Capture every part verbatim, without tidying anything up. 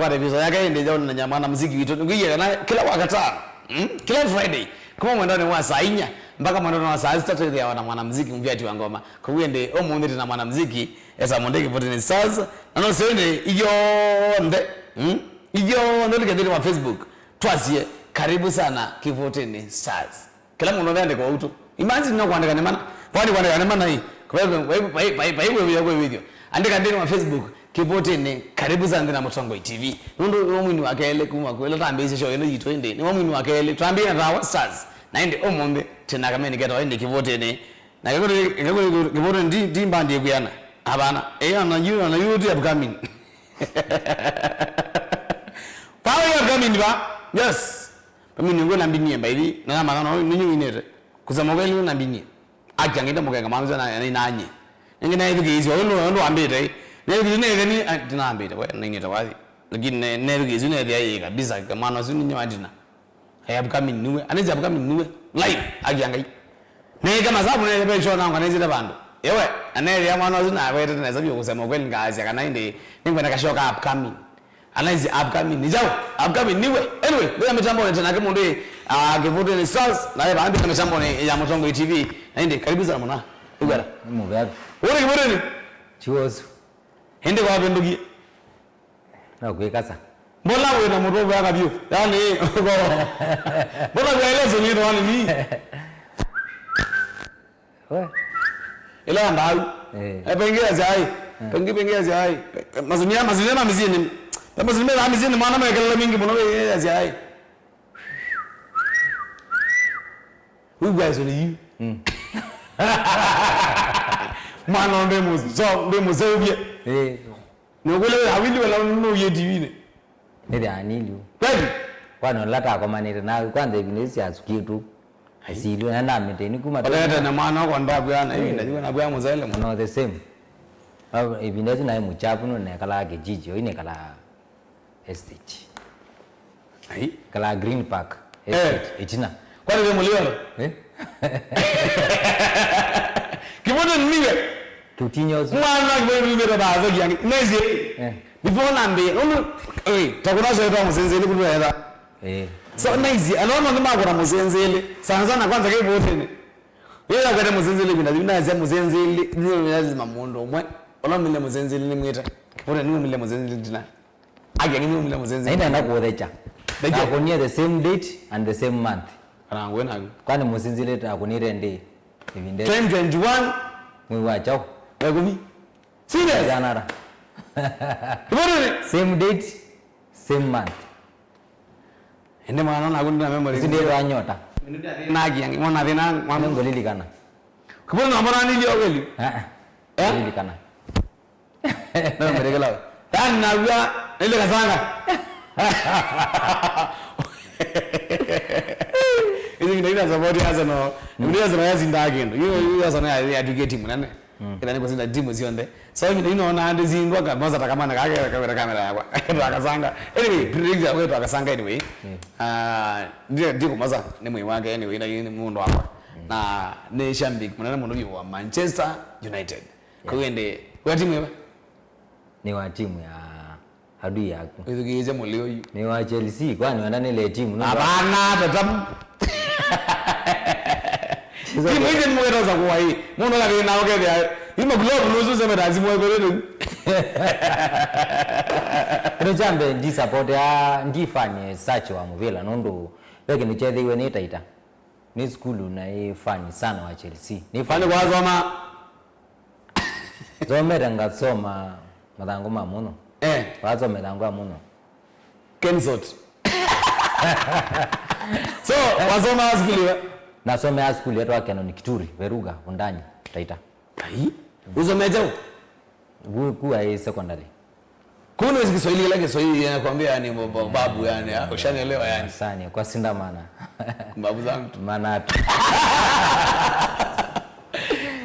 Ate visa yake ĩndĩ yaonana na mwanamuziki witũ. Ngwĩie kana kĩla Wakatano, mm, kĩla Friday, kuma mwendonĩ wa saa inya mpaka mwendonĩ wa saa sita twĩthĩawa na mwanamuziki Mviati wa Ngoma. Kwoou ĩndĩ ũmũnthĩ twĩ na mwanamuziki Esa Mũndĩ Kĩvũtĩnĩ Stars. Na no sio ĩndĩ ithyonthe, mm, ithyonthe tũkethĩte wa Facebook. Twasie, karibu sana Kĩvũtĩnĩ Stars. Kĩla mũndũ onthe andĩka ũu tu. Imagine no kũandĩka nĩ mana. Kwani kũandĩka nĩ mana ĩ? Vai, vai, vai, vai, vai wĩw'ĩa kwĩw'ĩthyo. Andĩka nthĩnĩ wa Facebook, Kĩvũtĩnĩ, karibu sana nthĩ na Mũtongoi T V. Nũndũ nĩwe mwini wa kelĩ kuma kwĩ ĩla twambĩĩisye show ĩno yitũ ĩndĩ. Nĩwe mwini wa kelĩ. Twambĩĩe na Tawa Stars. Na ĩndĩ ũmũnthĩ, twĩ na kameni ketawa ĩndĩ Kĩvũtĩnĩ. Na Kĩvũtĩnĩ, Kĩvũtĩnĩ, Kĩvũtĩnĩ ndi, ndi mbandi ĩkwĩana. Hapana. Ĩyo na yu, na yu ti upcoming. Pawe upcoming ba? Yes. Pamini ngwe nambinie mbaithi, na ya makana, ninyu inete. Kusema kweli nambinie. Aki angite mukenga mwanzo na, na inanye. Ningi na ithuki icio, ndo, ndo ambite. Na ithuki ne ni, ah, tinambite, we, ningite wathi. Lakini ne, ne ithuki icio ne thia yi kabisa, mwana ucio ninyo adina. Ai upcoming niwe, anezi upcoming niwe. Live, aki angai. Ne kama sabu ne pe show na ngwa ne zile bandu. Ewe, anezi ya mwana ucio na wete na sabu kusema kweli ngazi kana inde, ningwe na kashoka upcoming. Anaizi upcoming. Ni jau, upcoming niwe. Anyway, ndio mitambo ni tena kama ndio, ah, Kĩvũtĩnĩ Stars, na yeye baadhi ya mitambo ni ya Mũtongoi T V. Na ĩndĩ, karibu sana mwana. Igara. Ni mugabe. Uri Kĩvũtĩnĩ? Chiosu. Ĩndĩ kwa benduki. Na kwikasa. Mbona wewe na mutovu ya kabio? Yaani, mbona kwa ile zoni ndo wani ni? We. Ĩla ya mbau. Eh. Eh, pengi ya zai. Pengi, pengi ya zai. Mazunia, mazunia ma mizini. Pe mazunia ma mizini, mwana mekelela mingi mũno, we ya zai. Wigwa iso ni yu. Mm. Mwana onde muzi. So, nde muzeubia. Eh. Nũkwĩle wĩ awili wala nũye T V-inĩ. Nĩthĩaa niliu. Kweli? Kwani ũla takomanĩte nawe, kwanza ĩvinda isu syasukĩtwo. Ai. Silio, na ndamĩte, ni kuma Olete na mwana wako ndakwĩana, hivi ndajua nakwĩa mũzele mũno. No, the same. Au, ĩvinda isu naĩ mũchapu, no nekalaa kijiji, oi nekalaa estate. Ai. Kala Green Park. Eh. Estate, ĩtina. Kwani we mũliona? Eh? Kĩvũtĩnĩ niwe. Tũtinya ũsu. Mwana Kĩvũtĩnĩ niwe baba yangi. Nezi. Eh. Before nambe, nũndũ, oi, takuna sio twa mũsenzeli kũtũetha. Eh. So, naizi, anaona ni makuna mũsenzeli. Sana sana kwanza Kĩvũtĩnĩ. Yeye akwete mũsenzeli kuna, na ya mũsenzeli, ndio lazima mũndũ ũmwe. Ona mile mũsenzeli ni mwita. Kĩvũtĩnĩ ni mile mũsenzeli tina. Ake ni mumile mũsenzeli. Aina na kuothecha. Thank you. Takonie the same date and the same month. Kana ngwe naku. Kwani mũsenzeli takonire ndi? Ĩvinda. Twenty twenty-one. Mwei wa chao. Wa ikũmi. Serious? Janara. Kĩvũtĩnĩ? Same date, same month. Ende mwana naku ndina memory. Sindi wa nyota. Na kiangi mwana thina mwana. Ngolilikana. Kĩvũtĩnĩ na mwana nilio kweli. Ah. Eh? Ngolilikana. No, mberekela. Yaani naw'a, nende Kasanga. Hizi ndio ina support ya Arsenal. Ndio Arsenal yazinda kĩndũ. Hiyo, hiyo Arsenal ya, ya dugeti mnene. Mm. Ila niko zinda timu zionde. So, mimi ndio naona ande zindwa ka, mwanza takamana kake, kawera kamera yakwa. Ndio Kasanga. Anyway, predict ya kwetu Kasanga anyway. Mm. Ah, ndio, ndio kwanza ni mwĩ wake anyway, na ni mũndũ wakwa. Mm. Na ni shabiki mnene mũno wa Manchester United. Kau ĩndĩ, wĩ timu ĩva? Nĩ wa timu ya adui yaku. Wĩthukĩĩsye mũlĩ ũyu. Nĩ wa Chelsea, kwani wenda nĩle timu? Nũndũ Hapana, tatamu. Timu ici nĩmũketosa kũwa ĩ. Mũndũ akathĩna ũkethĩa. Ima globe nusu sema lazima wewe ndio. Kĩndũ kya mbee, ndi support ya, ndi fan as such wa mũvĩla, nũndũ ve kĩndũ kyethĩiwe nĩ Taita. Nĩ sukulu naĩ fan sana wa Chelsea. Nĩ fan. Kwani kwasoma? Nzomete ngasoma mathangũ ma mũno. Eh. Wasoma mathangũ ma mũno. Kensot. So, wasoma sukulu ya? Nasomea sukulu yetwa Canon Kituri, Veruga, Undani, Taita. Ai, usomea chao? Ku-, kuwa high secondary. Kuna hizi Kiswahili, ila Kiswahili yanakwambia yani, bo-, bo-, babu yani, ah, ushanielewa yani. Asante, kwa sinda mana. Babu zangu. Mana atu.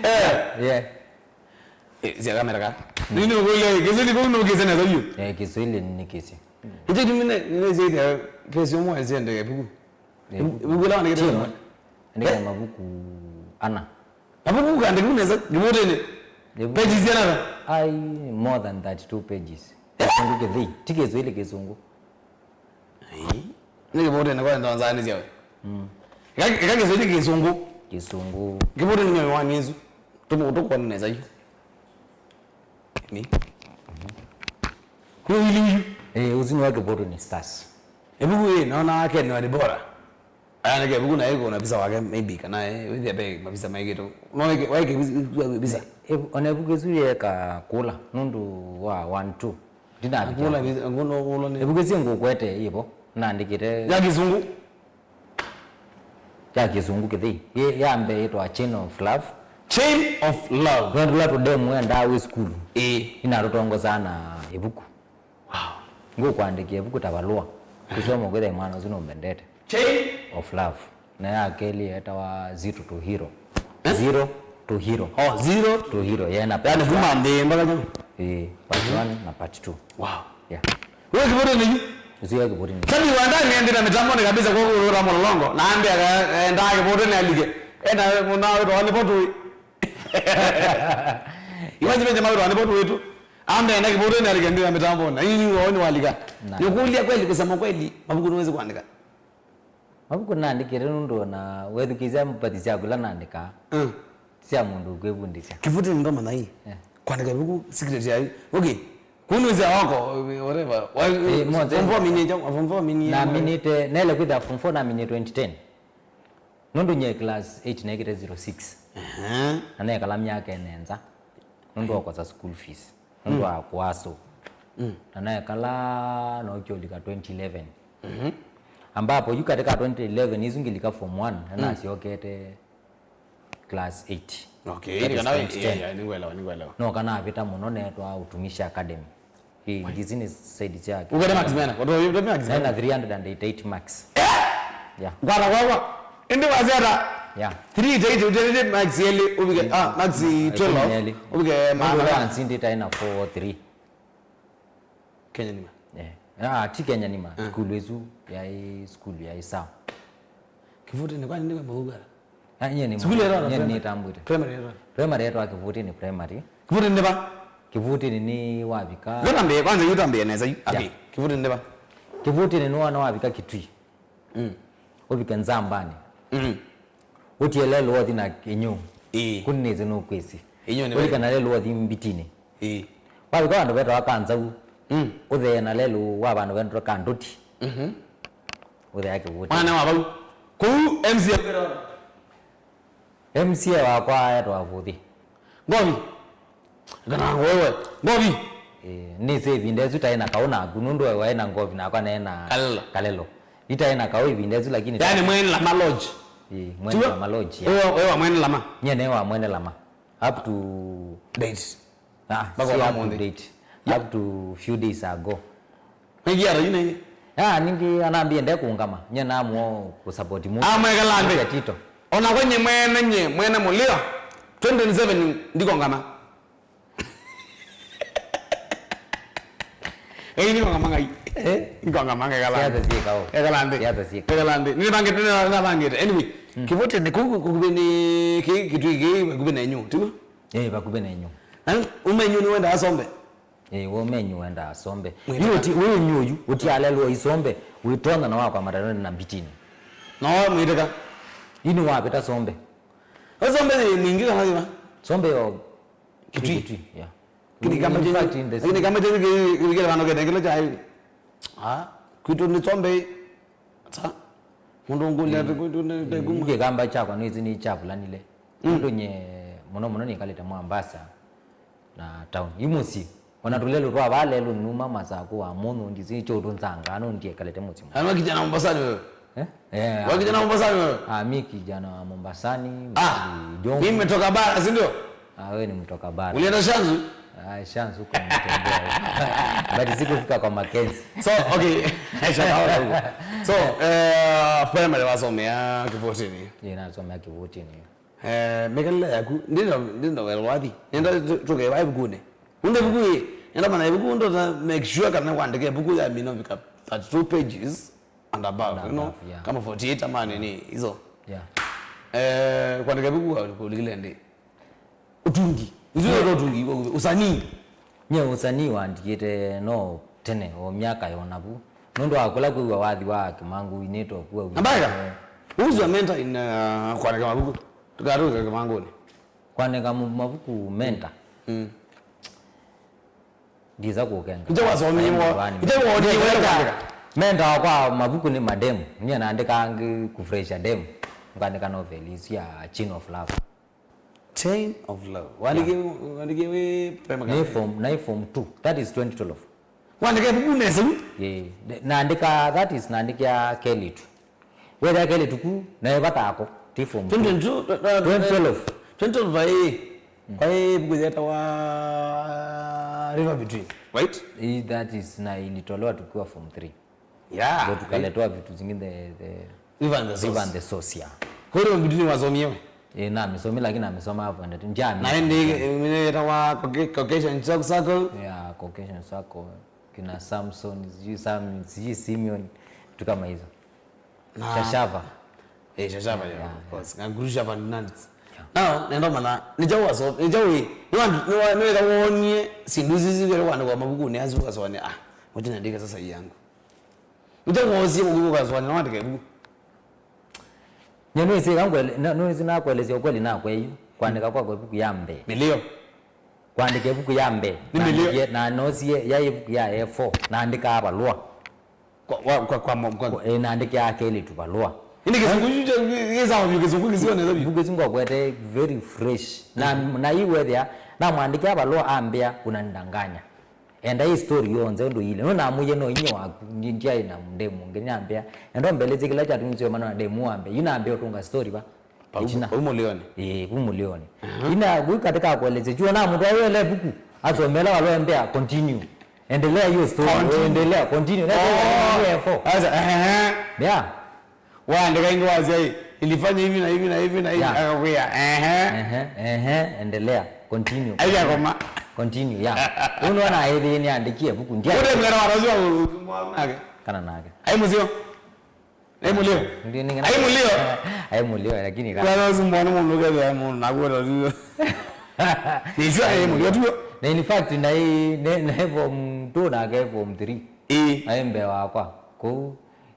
Eh. Yeah. Eh, zia kamera ka. Nini ukule, Kiswahili kwa uno kisa na zabiyo? Eh, Kiswahili ni kisi. Hicho kimine, ni zaidi ya pesa mwa ziende ya buku. Eh, buku la wana kitu. Timu. Andika mabuku ana. Mabuku kandĩku nesa, Kĩvũtĩnĩ. Nĩ pages sigana? Ai, more than thirty-two pages. Kĩsũngũ Kĩthii. Ti Kĩswahili, Kĩsũngũ. Ĩĩ. Nĩ Kĩvũtĩnĩ kwa ndonzanĩsya we. Mm. Ĩka, ĩka Kĩswahili Kĩsũngũ. Kĩsũngũ. Kĩvũtĩnĩ nĩ wani ĩsu. Tũmũ-, tũkwona nesa yu. Ni. Nĩ ũilu yu. Eh, ũsu nĩ wa Kĩvũtĩnĩ Stars. Ĩvuku ĩ, naona wake nĩ wa Deborah. Aya nĩ kĩvuku na ĩkũna visa wake maybe kana, eh, wĩthĩa ve mavisa maĩkĩtwe. No wĩke, waĩke visa, visa. Eh, ona ĩvuku ĩsu yeka kũla nũndũ wa one two. Ndinavika. Kũla visa, ngũno kũla nĩ. Ĩvuku ĩsu ngũkwete ĩvo. Naandĩkĩte. Ya Kĩsũngũ. Ya Kĩsũngũ Kĩthii. Ye, ya mbee yĩtwa Chain of Love. Chain of Love. Nũndũ la tũdemu endaa wĩ sukulu. Ĩĩ. Inatũtongosaa na ĩvuku. Wow. Ngũkwandĩkĩa ĩvuku ta valũa. Kusoma kwĩthĩa mwana ũsu nũmbendete. Chain of Love. Na ya kelĩ yetawa Zero to Hero. Eh? Zero to Hero. Oh, Zero to Hero. Yena part one. Kuma nthĩ mpaka nyama. Eh, part one na part two. Wow. Yeah. Wewe Kĩvũtĩnĩ yu? Ũsu ya Kĩvũtĩnĩ. Sabi wandani endĩ na mĩtambo nĩ kabisa kwa kũrũra mũlolongo. Na ambe akaenda Kĩvũtĩnĩ alike. Ena mũna wetu wani potui. Imagine jamaa wetu wani potui tu. Ambe enda Kĩvũtĩnĩ alike ndio ya mĩtambo. Na hii ni waoni walika. Na. Nikuulia kweli, kusema kweli, mavuku niwezi kuandika. Mavuku naandĩkĩte nũndũ ona wethukĩĩsya mbati syaku ila naandĩkaa, mm, sya mũndũ ũkwĩvundĩsya. Kĩvũtĩnĩ ndo manai. Eh. Kwandĩka ĩvuku secret yayo. Okay. Kunuzia wako, whatever. Wa-, eh, mo form four mini, form four mini. Na minite, nele kwĩthĩa form four na mini twenty ten. Nũndũ nye class eight nekĩte zero six. Ehe. Na nekala myaka ĩnenza. Nũndũ wa kũkosa school fees. Nũndũ wa kũasũ. Mm. Na naekala nokyolika twenty eleven. Mhm. Ambapo yu katika twenty eleven isu ngilika form one, na nasyokete class eight. Okay, that is kana, twenty ten. Yeah, yeah, ningwelewa, ningwelewa. No kana avita mũno netwa Utumishi Academy. Hii, ndisi ni side chake. Ukana marks mena, kwa hiyo marks mena. Nena three hundred and eighty-eight marks. Eh? Yeah. Ngwata kwakwa. Indi wazeta. Yeah. Three eighty-eight, utelete marks yeli, ubike, ah, marks twelve, yeli. Ubike maana. Ndio nsindi taina four three. Kenya nima. Eh. Ah, ti Kenya nima. Ah. School ĩsu yaĩ school yaĩ sawa. Kĩvũtĩnĩ kwani nĩ maugara? Ah, nye nĩ. School ĩyo nye nĩ tambwĩte. Primary ĩyo. Primary ĩyo Kĩvũtĩnĩ primary. Kĩvũtĩnĩ nĩ va? Kĩvũtĩnĩ nĩ wavika. Ngona mbee kwanza yu tambia nesa yu. Yeah. Okay. Kĩvũtĩnĩ nĩ va? Kĩvũtĩnĩ nĩ wana wavika Kitui. Mm. Ũvike Nzambani. Mm. Ũtie lelũ ũthi na Ĩnyũ. Ĩĩ. Kũnĩsĩ nũkwĩsĩ. Ĩnyũ nĩ ũvike na lelũ ũthi Mbitinĩ. Ĩĩ. Wavika vandũ vetawa Kanzau. Mm. Ũthee na lelũ wa vandũ vetawa Kandũti. Mhm. Ũthea Kĩvũtĩnĩ. Mwana wa vau. Kũu M C A. M C A wakwa etwa Vuthi. Ngovi. Kana wewe. Ngovi. Eh, nĩsĩ ĩvinda ĩsu taĩ na kaũ naku, nũndũ we waĩ na Ngovi nakwa naĩ na Kalelo. Kalelo. Itaĩ na kaũ ĩvinda ĩsu, lakini yani Mwene Lama Lodge. Eh, Mwene Lama Lodge, yeah. Wewe, wewe wa Mwene Lama. Nye nĩ wa Mwene Lama. Up to date. Ah, mpaka si up to date. Yeah. Up to few days ago. Nĩngĩ ata yu nĩngĩ? Ah, nĩngĩ anambie ndekũngama. Nye naamua kũsupport mũndũ. Ah, mwekala nthĩ. Tito. Ona kwa nye mwene, nye mwene mũlio. Twenty twenty-seven ndikongama. Ei, nikongama ngai. Eh? Nikongama ngai kala. Siasa si kao. Ekala nthĩ. Siasa si kao. Ekala nthĩ. Nĩnĩvangĩte, nĩnĩvangĩte. Anyway, mm, Kĩvũtĩnĩ kũu kũkuvĩ nĩ kĩ, Kitui kĩ vakuvĩ na Ĩnyũ, tiguo? Eh, vakuvĩ na Ĩnyũ. Eh, umenyu nĩ wenda asombe. Eh, we ũmenyu wendaa Sombe. Mwĩtĩka. Yu ũti, wĩ ũnyũ yu, ũtialelwa Isombe, wĩtonya na wakwamata na Mbitinĩ. No mwĩtĩka. Yu nĩwavĩta Sombe. Sombe nĩ mwingĩ kana thĩna? Sombe yo Kitui. Kitui, yeah. Kĩnĩ kamba chenyu. In fact, in the city. Kĩnĩ kamba chenyu kĩ, kĩvikĩle vandũ kete kĩla kyaĩ. Ah, kwitũ nĩ Sombe. Ata? Mũndũ ngũlya atĩ kwitũ nĩ, nĩ kuma. Kĩkamba kyakwa nĩsĩ nĩkyavulanile. Mm. Nũndũ nye mũno mũno nĩkalĩte Mombasa na town. Yu mũsyĩ. Ona tũlelũ twa vaa lelũ numa Masakũ wa mũno ndisi kyo tũnzanga no ndiekalĩte mũsyĩ mũno. Ama kijana Mombasani wewe? Eh? Eh. Wewe kijana Mombasani wewe? Ah, mi kijana wa Mombasani, ah, Jongo. Mimi nimetoka bara, si ndio? Ah, wewe ni mtoka bara. Ulienda Shanzu? Ah, Shanzu huko nimetembea huko. But sikufika kwa Mackenzie. So, okay. Shaka huko. So, eh, primary wasomea Kivutini. Yeah, nasomea Kivutini. Eh, mĩkalĩle yaku, ndindo, ndindo welo wathi. Nenda tu-, tuke wa ibuku nĩ. Unde ibuku ĩ, nenda mana ibuku ndo na make sure kana kwandĩka ibuku ya mina vika thirty-two pages and above, you know, above, yeah, kama forty-eight ama nini, hizo. Yeah. Eh, kwandĩka ibuku wa kulikile ndi. Utungi. Hizo ndio utungi, usanii. Nye ũsanii wandĩkĩte no tene, o myaka ya ũnavu. Nũndũ wa kũla kwĩw'a wathi wa Kĩmangũi nĩtoku au. Na mbaeka, who's your mentor in uh, kũandĩka mavuku? Tũkatũka Kĩmangũnĩ. Kũandĩka mu- mavuku mentor. Mm. Ndisa kũkenga. Ite wasomie wa, ite woniwe kũandĩka. Mentor wakwa mavuku nĩ mademu. Niye naandĩkaa ngĩ kufresha demu. Ngandĩka novel isu ya Chain of Love. Chain of Love. Wandĩkie wandĩkie wĩ primary. Nĩ form, nĩ form two. That is twenty twelve. Wandĩka ĩvuku nesa yu? Yeah. Naandĩka, that is naandĩkia kelĩ tu. Wethĩa kelĩ tuku na ĩvatako ti form two. Twenty twenty-two, uh, uh, twenty twelve. Twenty twelve vai. Kwa ĩvuku yetawa River Between. Right? Eh, that is na ilitolewa tukiwa form three. Yeah. Ndio tukaletewa vitu zingine the, the River and the Source. River and the Source, yeah. Kwa hiyo Between wasomie? Eh, na misomi lakini amesoma hapo ndio. Njia. Na ende mimi yetawa Caucasian Circle. Yeah, Caucasian Circle. Kina Samson, sijui Sam, sijui Simeon, vitu kama hizo. Na Shashava. Eh, Shashava, yeah, yeah, of course. Na Guru Shava ni nani? Now, nenda mana, nija waso, nija wi, ni wandu, ni wa, ni weka wonie, sindu zizi vile wandikwa mabuku ni azu kaswani, ah, moja naandika sasa hii yangu. Nija wosie kwa kaswani na wandika buku. Nye nĩsĩ ĩka ngwele- na- nĩsĩ nakwelesya ũkweli nakwa yu kwandĩka kwakwa ĩvuku ya mbee. Mĩlĩo. Kwandĩka ĩvuku ya mbee. Nĩ mĩlĩo. Naandĩkie- na nosie yaĩ ĩvuku ya A four naandĩkaa valũa. Kwa- kwa- kwa- kwa- kwa- Kwa- ĩ, naandĩkĩaa kelĩtu valũa. Ĩndĩ kĩsũngũ kyu kya- kĩ- kĩ sawa vyũ, kĩsũngũ kĩsiwa nesa vyũ. Ĩvuku ĩsu ngokwete very fresh na na iwethĩa namwandĩkĩa valũa ambĩa unanidanganya. Enda hii story yonthe ũndũ ile. Nũnamwĩie no inyia waku, ndi- ndyaĩ na ndemu ũngĩ, nĩnambĩa, enda ũmbelesye kĩla kyatumie nĩseo mana na ndemu wambĩa. Yu nambĩa ũtũnga story va. Itina. Vau mũlĩonĩ. Ĩĩ, vu mũlĩonĩ. Ina vu katika kuelezya chuo na mũndũ ayo ele vuku. Asomela walo embea continue. Endelea hiyo story. Continue. Endelea, continue. Na Oh. F four. Sasa, ehe. Yeah. Waandĩka ingĩ wasya ĩ, ilifanya hivi na hivi na hivi na hivi, yeah, akakwĩa ehe. Ehe, ehe, endelea. Continue. Aija koma. Continue, yeah. Ũnona ĩthĩ nĩandĩkie vuku ndia. Ũte mwana wa razu wa nake. Kana nake. Ai mũsio. Ai mũlio. Ai mũlio. Ai mũlio lakini kana. Kwa razu mwana mũndũ kethwa ai mũndũ na kwa razu. Nĩsio ai mũlio tuo. Na in fact na na form two na form three. Ĩĩ. Ai mbee wakwa. Kũu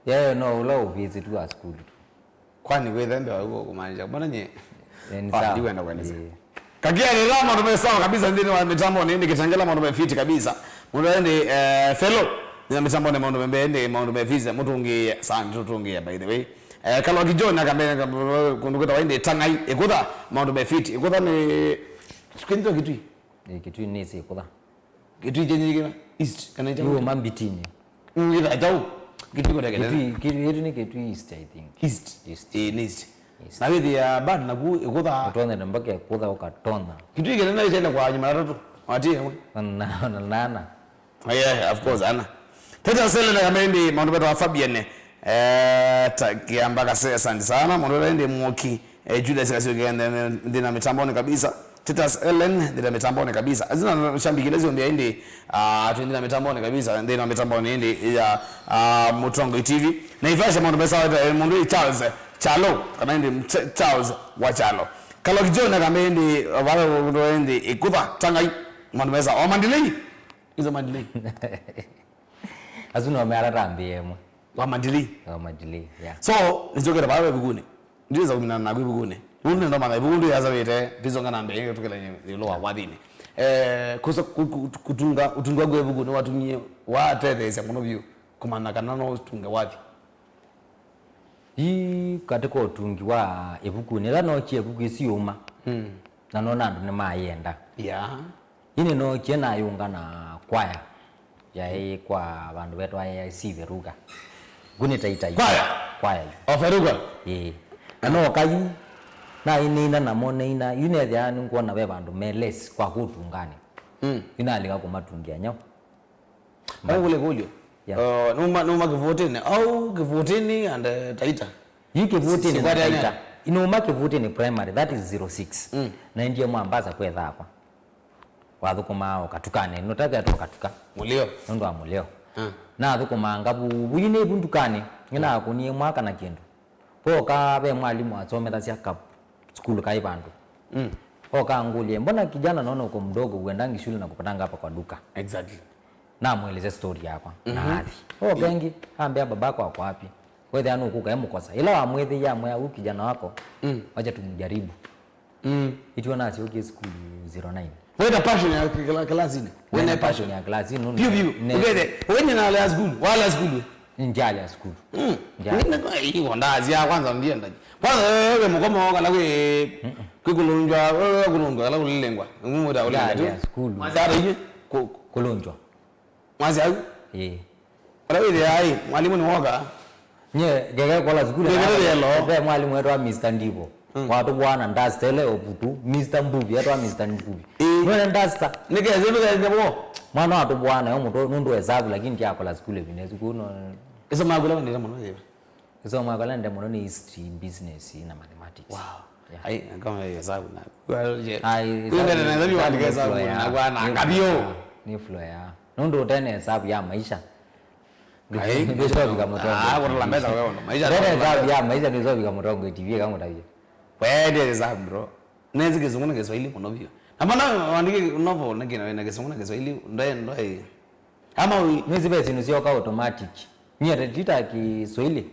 Yeye no ũla ũvisit wa sukulu tu. Kwani kwĩtha mbee wa ũguo kũmaanisha mbona nye? Ni sawa. Ndikwenda kueleza. Kakia ni la maũndũ me sawa kabisa nthĩnĩ wa mĩtambo nĩ nĩ kitengela maũndũ me fiti kabisa. Mũndũ nĩ eh, fellow nĩ mĩtambo nĩ maũndũ me nĩ maũndũ me fiti mũtũngĩe sana tũtũngĩe by the way. Eh, Kalwa Kijo na kambe kũndũ kwĩtwa ĩndĩ Tang'ai ĩkũtha maũndũ me fiti ĩkũtha nĩ kinto kitui. Ĩ, Kitui nĩsĩ ĩkũtha. Kitui kyenyu kĩva? East kana ĩkya? Yu ma Mbitini. Ngitha kyaũ? Kitui kũtekete. Kitui, Kitui, yetu nĩ Kitui East, I think. East. East. Ĩĩ, nĩ East. East. Na wĩthĩa bad naku ĩkũtha. Ũtonyete mpaka ĩkũtha ũkatona. Kitui kĩnene ĩtene kwa nyuma atatũ. Wati ĩmwe. Na na na. Yeah, of course, ana. Teta sele na kama ĩndĩ maũndũ metawa Fabian. Eh, ta kiamba kase asante sana. Mũndũ ĩndĩ mwoki. Eh, Julius Kasiuke nthĩna mĩtamboni kabisa. Titus Ellen nthĩna mĩtamboni kabisa. Azina shambiki lazio mbia ĩndĩ ah, twĩ nthĩna mĩtamboni kabisa. Nthĩna mĩtamboni ĩndĩ ya ah, Mũtongoi T V. Na ifasha maũndũ mesa wata eh, mũndũ ĩ Charles Chalo kana ĩndĩ Ch- Charles wa Chalo. Kaloki John akambe ĩndĩ vale mũndũ ĩndĩ ĩkũtha tangai maũndũ mesa o mandilei. Izo mandilei. Asu no meara tambie ĩmwe. Wa mandilei. Wa mandilei, yeah. So, nĩsyo kĩta vaa ĩvukunĩ. Ndiweza kuminana naku ĩvukunĩ. Nũndũ nĩndomanya ĩvuku ndĩyasavĩte, ndisonga na mbee, tũkĩlany'e ĩũlũ wa wathini. Eh, kusa, ku, ku, kutunga, ũtungi waku wa ĩvuku nĩwatumie watetheesya mũno vyũ kũmanya kana no ũtunge wathi. Ii katika ũtungi wa ĩvukunĩ, ĩla nookie ĩvuku ĩsu yĩuma, mm, na nona andũ nĩmayĩenda. Yeah. Ĩndĩ nookie nayũnga na kwaya yaĩ kwa vandũ vetwa A I C Veruga. Ngũ nĩ Taitai. Kwaya? Kwaya yu. O Veruga? Ĩĩ. Na nooka yu, naĩ nĩina namo nĩina, yu nethĩawa nĩngwona ve vandũ me less kwa kũu tunganĩ. Mm. Yu nalika kũmatungia nyau. Ũngũle kũlyo. Yeah. Uh, numa, numa Kĩvutĩnĩ. Au Kĩvutĩnĩ and uh, Taita. Yu Kĩvutĩnĩ na Taita. Numa Kĩvutĩnĩ primary, that is zero six. Mm. Naendie Mombasa kwetha akwa. Wathũkũmaa o katukanĩ, nũtavea twa katuka. Mũlĩo. Nũndũ wa mũlĩo. Ah. Nathũkũmaa ngavuvu, yu nĩ vu ndukanĩ, nĩnakũnie mwaka na kĩndũ. Voka ve mwalimũ asomethasya ka sukulu kaĩ vandũ. Mm. Oka angũlye, "Mbona kijana naona uko mdogo, huendangi shule na kupatanga hapa kwa duka?" Exactly. Namweleze story yakwa. Mhm. Na athi. Oka ĩngĩ, ambĩa, "Babako ako wapi?" Wethĩa nũkũka emũkosa. Ĩla wamwĩthĩie amwĩa, "Huyu kijana wako, mm, wacha tumjaribu." Mm. Ithuĩ nasyokie sukulu zero nine. Wĩna passion ya kla-, class-inĩ? Wĩna passion ya class-inĩ, nũndũ... Piu, piu. Ũkethe, wenye na ya sukulu, wala sukulu. Ndyalea sukulu. Mm. Ndyalea. Nina kwa hiyo ndazi ya kwanza ndiye ndaji. Kwanza wewe mkomo kana kwe, mm-mm, kwe kulunjwa, wewe kulunjwa kana kulilengwa. Ngumu da ulilengwa. Ndyalea sukulu. Mwanza hata hiyo. Ku-, ku- Kulunjwa. Mwanza au? Eh. Ala wĩthĩaa ĩ, mwalimũ nĩwoka. Nye, ngeke kola sukulu. Ngeke yelo. Ve mwalimũ etwa Mister Ndivo. Mm. Watũvũana duster ĩla ũvutu, Mister Mbuvi, etwa Mister Mbuvi. Ĩ. Nĩwene duster? Nĩkeze ndũkethĩe vo. Mwana watũvũana nayo mũtwe, nũndũ esavu, lakini ndiakola sukulu ĩvinda ĩsu, kũu no. Ĩsomaa kũla wendete mũno yĩva? Ĩsomo yakwa ĩla nĩnendete mũno nĩ history, business, na mathematics. Wow. Yeah. Ai, kama hiyo hesabu na. Ai, hesabu, kuendana na hesabu, hesabu andike ni hesabu flow ya, na kwa na ni ngavyo. Flow ya, ni flow ya. Nũndũ ũte na hesabu ya maisha. Ai, ndũsovika mũtongo. Ah, kũtala mbesa wewe ndo. Maisha. Ũte na hesabu ya maisha ndũsovika mũtongo T V kama utavyo. Wewe ndio hesabu, bro. Nezi Kizungu na Kiswahili mũno vyũ. Na maana wandike novel na kina na Kizungu na Kiswahili, ndio, ndio. Ama ui- Nĩsĩ ve syĩndũ syoka automatic. Nyie tita Kiswahili,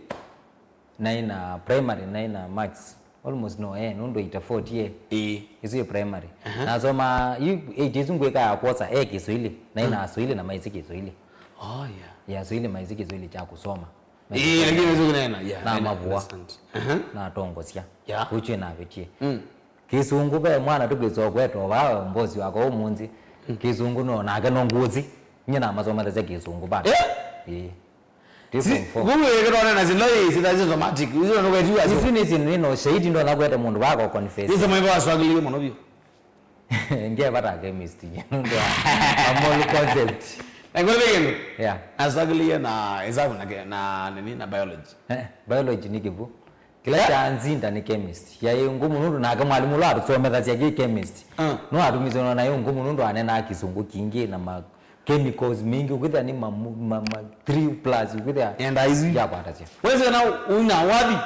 naĩ na primary, naĩ na maths. Almost no A, nũndũ eighty-four ti A. Ĩĩ. Isu ĩ primary. Aha. Nasoma yu eight isu ngwĩka ya kwosa A Kiswahili, naĩ na Swahili na maisi Kiswahili. Oh, yeah. Ya Swahili maisi Kiswahili cha kusoma. Ĩĩ, lakini hizo kinena, yeah, na I mavua. Understand. Aha. Natongosya. Yeah. Kuchwe na vetie. Mm. Kĩsũngũ ve mwana tũkĩsokwetwa vaa mbosi wakwa ũmũnthĩ. Kĩsũngũ no nake no ngũsĩ. Nyie namasomathasya Kĩsũngũ bado. Eh? Ĩĩ. Ti form four. Vau ĩkĩtone na sila ĩ sila automatic. Hizo ndio kwa jua. Isu nĩ syĩndũ nĩ na ũshahidi ndonya kwete mũndũ vaa ko confess. Hizo maiva waswagiliwe mũno biũ. Ngevata chemistry. Nũndũ wa a moral concept. Na kwa vile. Yeah. Aswagiliwe na hesabu na ke-, na nini na biology. Eh, biology nĩ kĩvu. Kĩla kyanzinda nĩ chemist. Yaĩ ngũmũ nũndũ nake mwalimũ ũla watũsomethasya kĩ chemist. Ah. No atumisye na naĩ ngũmũ nũndũ anenaa kĩsũngũ kingĩ na ma chemicals mingĩ, ũkĩthĩa nĩ ma, ma, ma three plus, ũkĩthĩa. Enda izi. Yakwatasya. Wese na una wathi,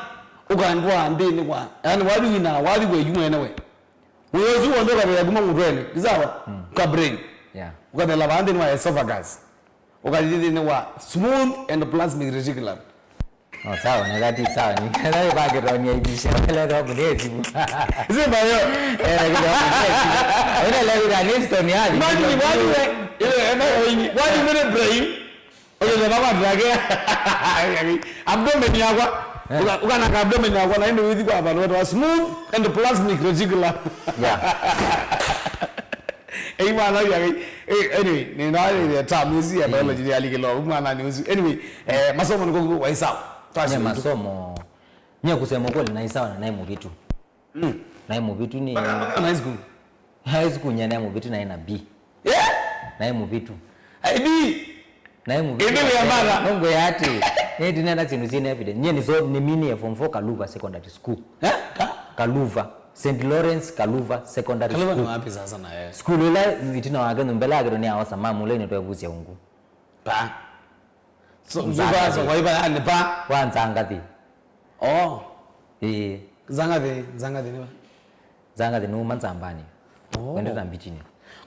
ũkandwa nthĩnĩ kwa. Yaani wathi wina wathi we yu mwenewe. Ũyũ ũsu wonde ũkathela kuma mũtwenĩ. Ni sawa? Mm. Kwa brain. Yeah. Ũkathela va nthĩnĩ wa esophagus. Ũkathi nthĩnĩ wa smooth endoplasmic reticulum. Oh, sawa, nyakati, sawa, ni kana ba ke toni ibisha, le ro mune simu. Simba yo. Eh, ke ro mune simu. Ina le ro ni stone ya. Mani ni wadi we. Ile ema ni wadi mune brain. Ile le baba drage. Abdomen yakwa. Eh. Uka, uka na abdomen yakwa na ndio hizi kwa bado wa smooth endoplasmic reticulum. Yeah. Ei mwana ũyũ agai. Eh, anyway, nĩ na ile term ĩsu ya biology nĩ alikilo mwana nĩ ũsu. Anyway, eh, masomo nĩ kwa waisawa. Nye masomo. Nye kusema kweli naisawa na naĩ mũvitu. Mm. Naĩ mũvitu nĩ. Mpaka, mpaka high school. High school nye naĩ mũvitu naĩ na B. Yeah? Naĩ mũvitu. I B. Naĩ mũvitu. Ĩndĩ wĩa mara. Nongwe ati. Nĩ ndinena syĩndũ syĩna evidence. Nye nĩ so nĩ mini form four Kaluva Secondary School. Eh? Ka? Kaluva. Saint Lawrence Kaluva Secondary School. Kaluva ni wapi sasa na yeye? School ila itina wake nyumba yake ni aosa mamu ile ni twevusya ungu. Pa. So, Nzangathi. Zuba so kwa iba yani pa. Wa Nzangathi. Oh. Eh. Nzangathi, Nzangathi ni wa? Nzangathi numa Nzambani. Oh. Wende na Mbitini.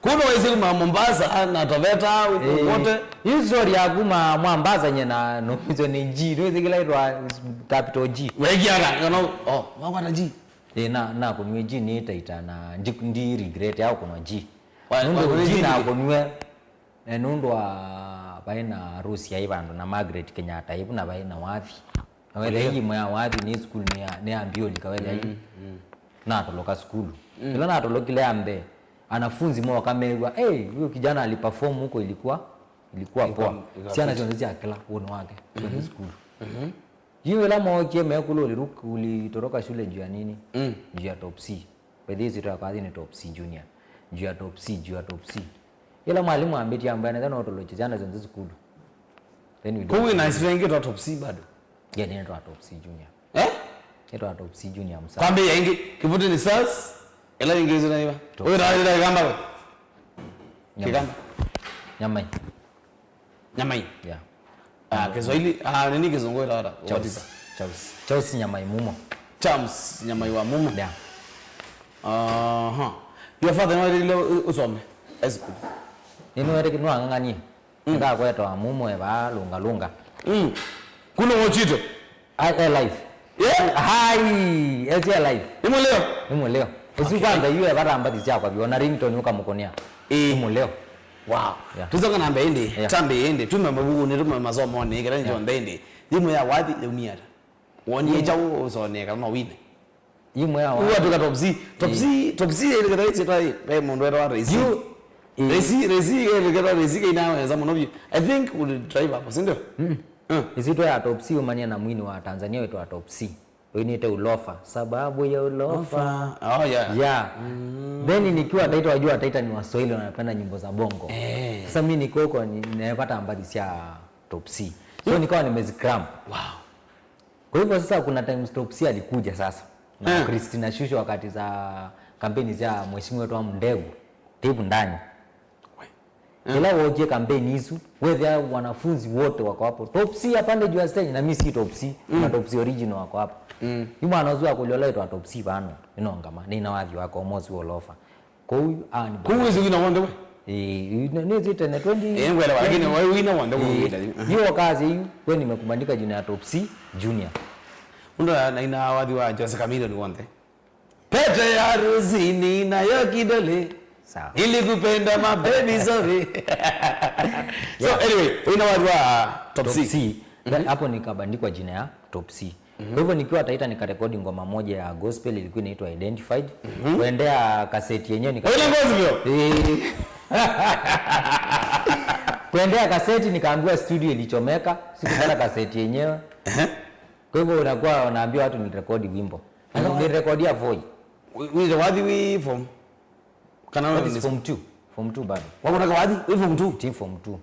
Kuna waisi kuma Mombasa na Taveta huko wote. Hii story ya kuma Mombasa nye na no hizo ni G, no zikila itwa capital G. Wekiaga, you know, oh, wakwata G. Eh, na, na kunwe G ni taita na ndi, ndi regret ya kunwa G. Wa, nũndũ wa G na kunwe, eh, nũndũ wa vaĩ na Rusi ya ivando na Margaret Kenyatta ivu na vaĩ na wathi. Na wetha hii mwa wathi ni school ni ya, ni ya mbioli kawetha hii. Mm, mm. Natoloka sukulu. Mm. Ila natolokile ya mbee, anafunzi moka mew'a, "Hey, huyo kijana aliperform huko ilikuwa, ilikuwa poa." Ilikuwa, ilikuwa poa. Siana cionse cia kila woni wake, mhm, sukulu. Mhm. Yu ila mokie mekulu uliruka, ulitoroka shule juu ya nini? Mm. Juu ya top C. By the way, sitwa kathi ni top C junior. Juu ya top C, juu ya top C. Ila mwalimu ambitie ambaye anaweza na otoloche jana cionse sukulu. Then we don't. Kwa hiyo na sisi wengi twa top C bado. Yeah, ni twa top C junior. Eh? Ni twa top C junior msa. Kwambia ingi, kivuti ni sas, ila ingi zina iwa. Top. Wewe na ile kamba. Nyama. Kikamba. Nyama hii. Nyamai. Yeah. Ah, Kiswahili, ah, nini kizungu itaota? What is that? Charles. Charles Nyamai Mumo. Charles Nyamai wa Mumo. Yeah. Aha. Your father nĩwetĩkĩlile ũ-, ũsome high school? Nĩnĩwetĩkĩlile, nĩwang'ang'anie. Mm. Nĩkakwetwa mumo evaa lunga lunga. Mm. Kuno wochito? Ai, e life. Yeah? Hai, esi e life. Nĩ mũleo? Nĩ mũleo. Ũsu okay. Kwanza yu evata mbathi syakwa vyũ, na ringtone ũkamũkũnĩa. Ĩĩ. Nĩ mũleo. Wow. Yeah. Tũsonga na mbee ĩndĩ, yeah, ta mbee ĩndĩ, tume mavukunĩ, tume masomonĩ, kĩla nĩ kyonthe ĩndĩ. Yĩmwe ya wathi yaumie ata? Wonie kyaũ ũsonee kana no wine? Yĩmwe ya wathi. Ũatũka top C. Top C, top C ĩlĩkĩta ĩsyĩtwa ĩ, ve mũndũ wetawa Raisi. Yu, ĩ. Raisi, Raisi ĩlĩkĩta Raisi kĩinaweza mũno vyũ. I think would drive hapo, si ndio? Mm. Mm. Ĩsyĩtwa ya top C umanie na mwini wa Tanzania wĩtwa Top C. Winĩte Ulofa. Sababu ya Ulofa. Ulofa. Oh, yeah. Yeah. Mm. Then nikiwa Taita, wajua Taita ni Waswahili wanapenda nyimbo za bongo. Eh. Sasa mimi niko huko ni, nimepata mbathi sya Top C. So nikawa nimezicram. Wow. Kwa hivyo sasa kuna times Top C alikuja sasa. Na eh. Christina Shusho wakati za kampeni za mheshimiwa wetu wa Mndegu, Tibu Ndani. Eh. Kila wokie kampeni isu, wethĩa wanafunzi wote wako hapo. Top C apande juu ya stage, na mi si Top C, mm, na Top C original wako hapo. Mm. Yu mwana ũsu akũlyola itwa Top C vano, inongama, nina wathi wako mosi wolofa. Kũu, ah, ni kũu wĩsĩ wina w'onthe we? Eh, nĩ, nĩ tene twenty. Eh, ngwelewa, lakini we wina w'onthe kũu wĩta. Eh, hiyo kazi hiyo, we nimekuandika jina ya Top C Junior. Unda na ina wathi wa Jose Chameleone w'onthe. Pete ya harusini nayo kidole. Sawa. Nilikupenda mabebi, sorry. So, yeah, anyway, wina wathi wa Top C. Top C. Mhm. Hapo nikabandikwa jina ya Top C. Mhm. Kwa hivyo nikiwa Taita nikarekodi ngoma moja ya gospel ilikuwa inaitwa Identified. Mhm. Kuendea kaseti yenyewe nika- Wĩna gospel? Eh. Kuendea kaseti nikaambiwa studio ilichomeka, sikupata kaseti yenyewe. Ehe. Kwa hivyo unakuwa unaambia watu nirekodi wimbo. Na nilirekodia Voi. Wi-, wĩna wathi wĩ form? Kana that is form two. Form two bado. Wako na kawathi? Wĩ form two? Ti form two.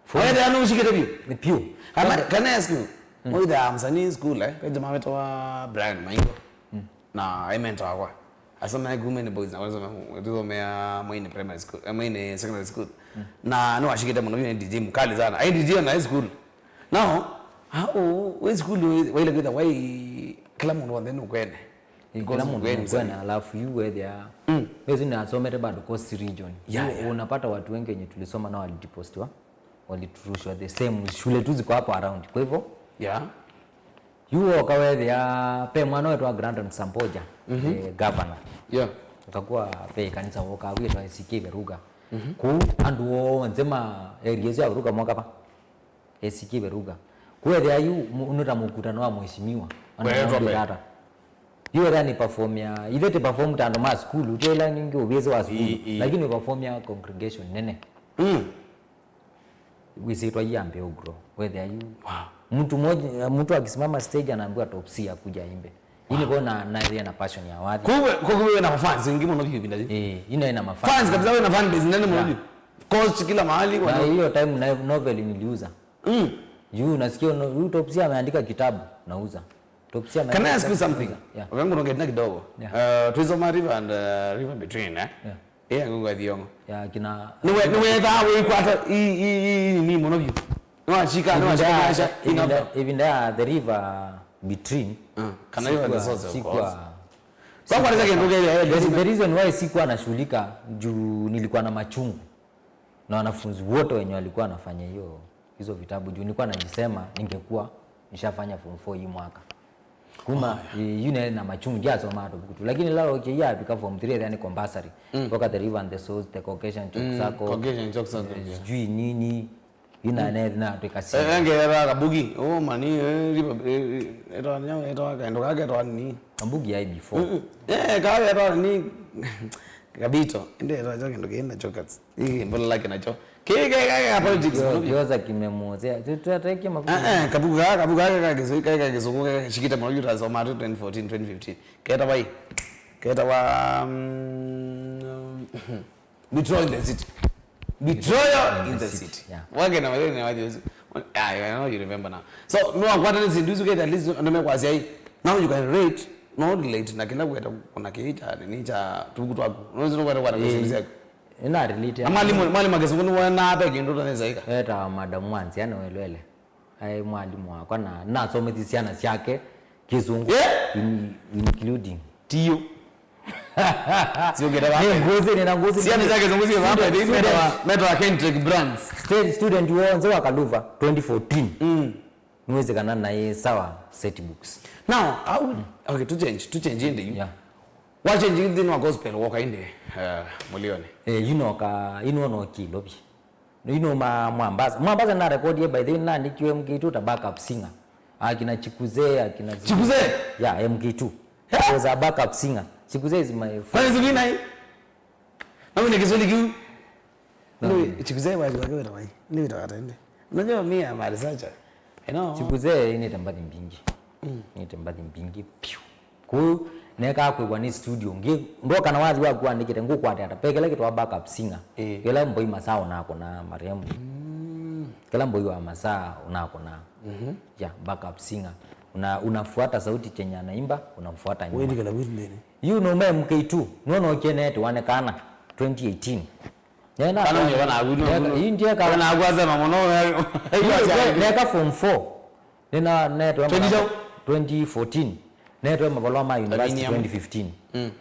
Form- Wewe ndio ushikite bio? Ni pio. Kana, can I ask you? Mm. Wewe the msanii school, eh? Kwa jamaa wetu wa Brian Maingo. Mm. Na I mentor wakwa. Asoma ya Women Boys na wanasoma, tusomea Maine Primary School, eh, Maine Secondary School. Mm. Na no ashikite mũno, ni D J mkali sana. Ai D J na high school. Now, how, we school, we, we like that, why kila mũndũ w'onthe nũkwene? Eh, kila mũndũ nũkwene, alafu yu wethĩa. Mm. Wezi nasomete bado coast region. Yeah, yeah. Unapata watu wengi wenye tulisoma nao walidepostiwa, waliturushwa the same shule tu ziko hapo around. Kwa hivyo, yeah, yu woka wethĩa, pe mwana wetu wa Grandon Samboja, mhm, eh, governor. Yeah. Akakuwa pe kanisa woka wĩtwa A C K Veruga. Mhm. Kũu andũ onthe ma area cia Veruga moka pa. A C K Veruga. Kwethĩa yu mu-, nĩ ta mũkutano wa mheshimiwa. Kwetwa mbee. Yu wethĩa nĩ perform ya, ithe ti perform ta andũ ma sukulu, ti ĩla ningĩ ũvĩsĩ wa sukulu. Ii, ii. Lakini perform ya congregation nene. Mm. Wĩsĩtwa Yambe Ugro. Wethĩa yu. Wow. Mtu mmoja, mtu akisimama stage anaambiwa Top C akuja aimbe. Yu nĩvo na, na, na passion ya wathi. Kwa hivyo, kwa hivyo na fans wengi mũno hivi ndani. Eh, ina, ina mafans. Fans kabisa, wĩna fan base nene mũno. Yeah. Hivi. Coast kila mahali. Na hiyo time na novel niliuza. Mm. Juu nasikia no, huyu Top C ameandika kitabu, nauza. Top C ameandika kitabu, nauza. Can I ask you something? Yeah. Wewe ngũnonge tena kidogo. Yeah. Uh, tulisoma River and, uh, River Between, eh? Yeah. Yeah, Ngũnga Thiongo. Yeah, kina. Nĩwe, nĩwe tha wĩkwata i, i, i, i, ni mũno biũ. No ashika, no ashika maisha. Ivinda, ivinda ya The River Between. Uh, kana River and the Source, of course. Sikuwa, sikuwa. Kwa kwanza kendo kile, eh, the reason why sikuwa nashughulika juu nilikuwa na machungu na wanafunzi wote wenye walikuwa wanafanya hiyo, hizo vitabu, juu nilikuwa najisema ningekuwa nishafanya form four hii mwaka. Kuma, oh, yeah, eh, yu ne na machungu, ndiasoma hata buku tu. Lakini lalo, okay, yeah, fika form three, then compulsory. Mm. Toka The River and the Source, The Caucasian Chalk Circle, mm, Caucasian Chalk Circle, eh, yeah, sijui nini. Ina, mm, ne, na tweka si. Eh, ngera kabugi. Oh, mani, eh, riba, eh, eh, etawa nyau, etawa kaendo kake etawa ni. Kabugi ya before. Mm, mm. Eh, kake etawa ni. Kabito. Ende etawa kendo kenda chokats. Ii, mbona lake nacho. Ke, ke, ke, ke, politics, kio-, mbona kioza kimemozea. Tu, tu, tu, kima. Eh, eh, kabuga, kabuga, ka, ka, kisu-, ka, ka, kizungu, ka, ka, shikita mwa yuta soma tu twenty fourteen, twenty fifteen. Keta wai. Keta wa, mm, Betrayal in the City. Betrayal in the City. Yeah. Wake na wale ni waje. Ah, yeah, I know you remember now. So, no, what is it? Do you get at least, no, me kwa sai. Now you can relate, no relate, na kila kwenda kuna kicha, ni cha, tuku twaku. No, sio kwenda kwa, eh, kusimulia. Ina relate. Na mwalimu, mwalimu akizungu ni wana hata kindu tena zaika. Eta madam wanzi, yani welwele. Ai mwalimu wakwa na, nasomethie syana syake Kĩsũngũ, yeah, in-, including. Tiyo. Siũkĩte vaa. Nĩ ngũsĩ, nĩ na ngũsĩ. Ciana syake zungũ ciĩ vaa, student, student. Metawa, metawa Kendrick Brands. Stu-, student wonthe wa Kaluva twenty fourteen. Mm. Nĩwĩsĩ kana naĩ sawa set books. Now, au, okay, to change, to change ĩndĩ yu. Yeah. Wa change nthĩnĩ wa gospel woka ĩndĩ, eh, Mũlioni. Eh, yu noka, yu nĩwona ũkĩlopya. Yu nĩuma Mwambasa. Mwambasa narekodie, by the way, naandĩkiwe M K two ta backup singer. Akina Chikuze, akina Chikuze? Yeah, M K two. Yeah. I was a backup singer. Chikuze is my friend. Kwani siku inai? Na wĩna Kiswahili kĩu? No. Nĩ, Chikuze wa, wa, wa, wa, nĩ wĩtawa ata ĩndĩ? Unajua me, I'm a researcher. You know? Chikuze ainĩte mbathi mbingĩ. Mm. Ainĩte mbathi mbingĩ piũ. Kũu, nekaa kwĩw'a nĩ studio. Ngĩ, ndoka na wathi waku wandĩkĩte, ngũkwate ata? Ve kĩla kĩtawa backup singer. Eh. Kĩla mboi masaa ũnakũna marehemu. Mm. Kĩla mboi wa masaa ũnakũna. Mhm. Yeah, backup singer. Una-, unafuata sauti chenye anaimba, unamfuata nyuma. Wĩthikĩla wĩthĩnĩ. Yu nũma M K two, nũnookie neetĩwa nĩ kana, twenty eighteen. Nena kana ũnyeva naku, neka, ĩndĩ eka kana naku asema mũno. Neka form four. Nĩna, neetwe twenty mavalũa, twenty fourteen. Neetwe mavalũa ma university twenty fifteen. Mm.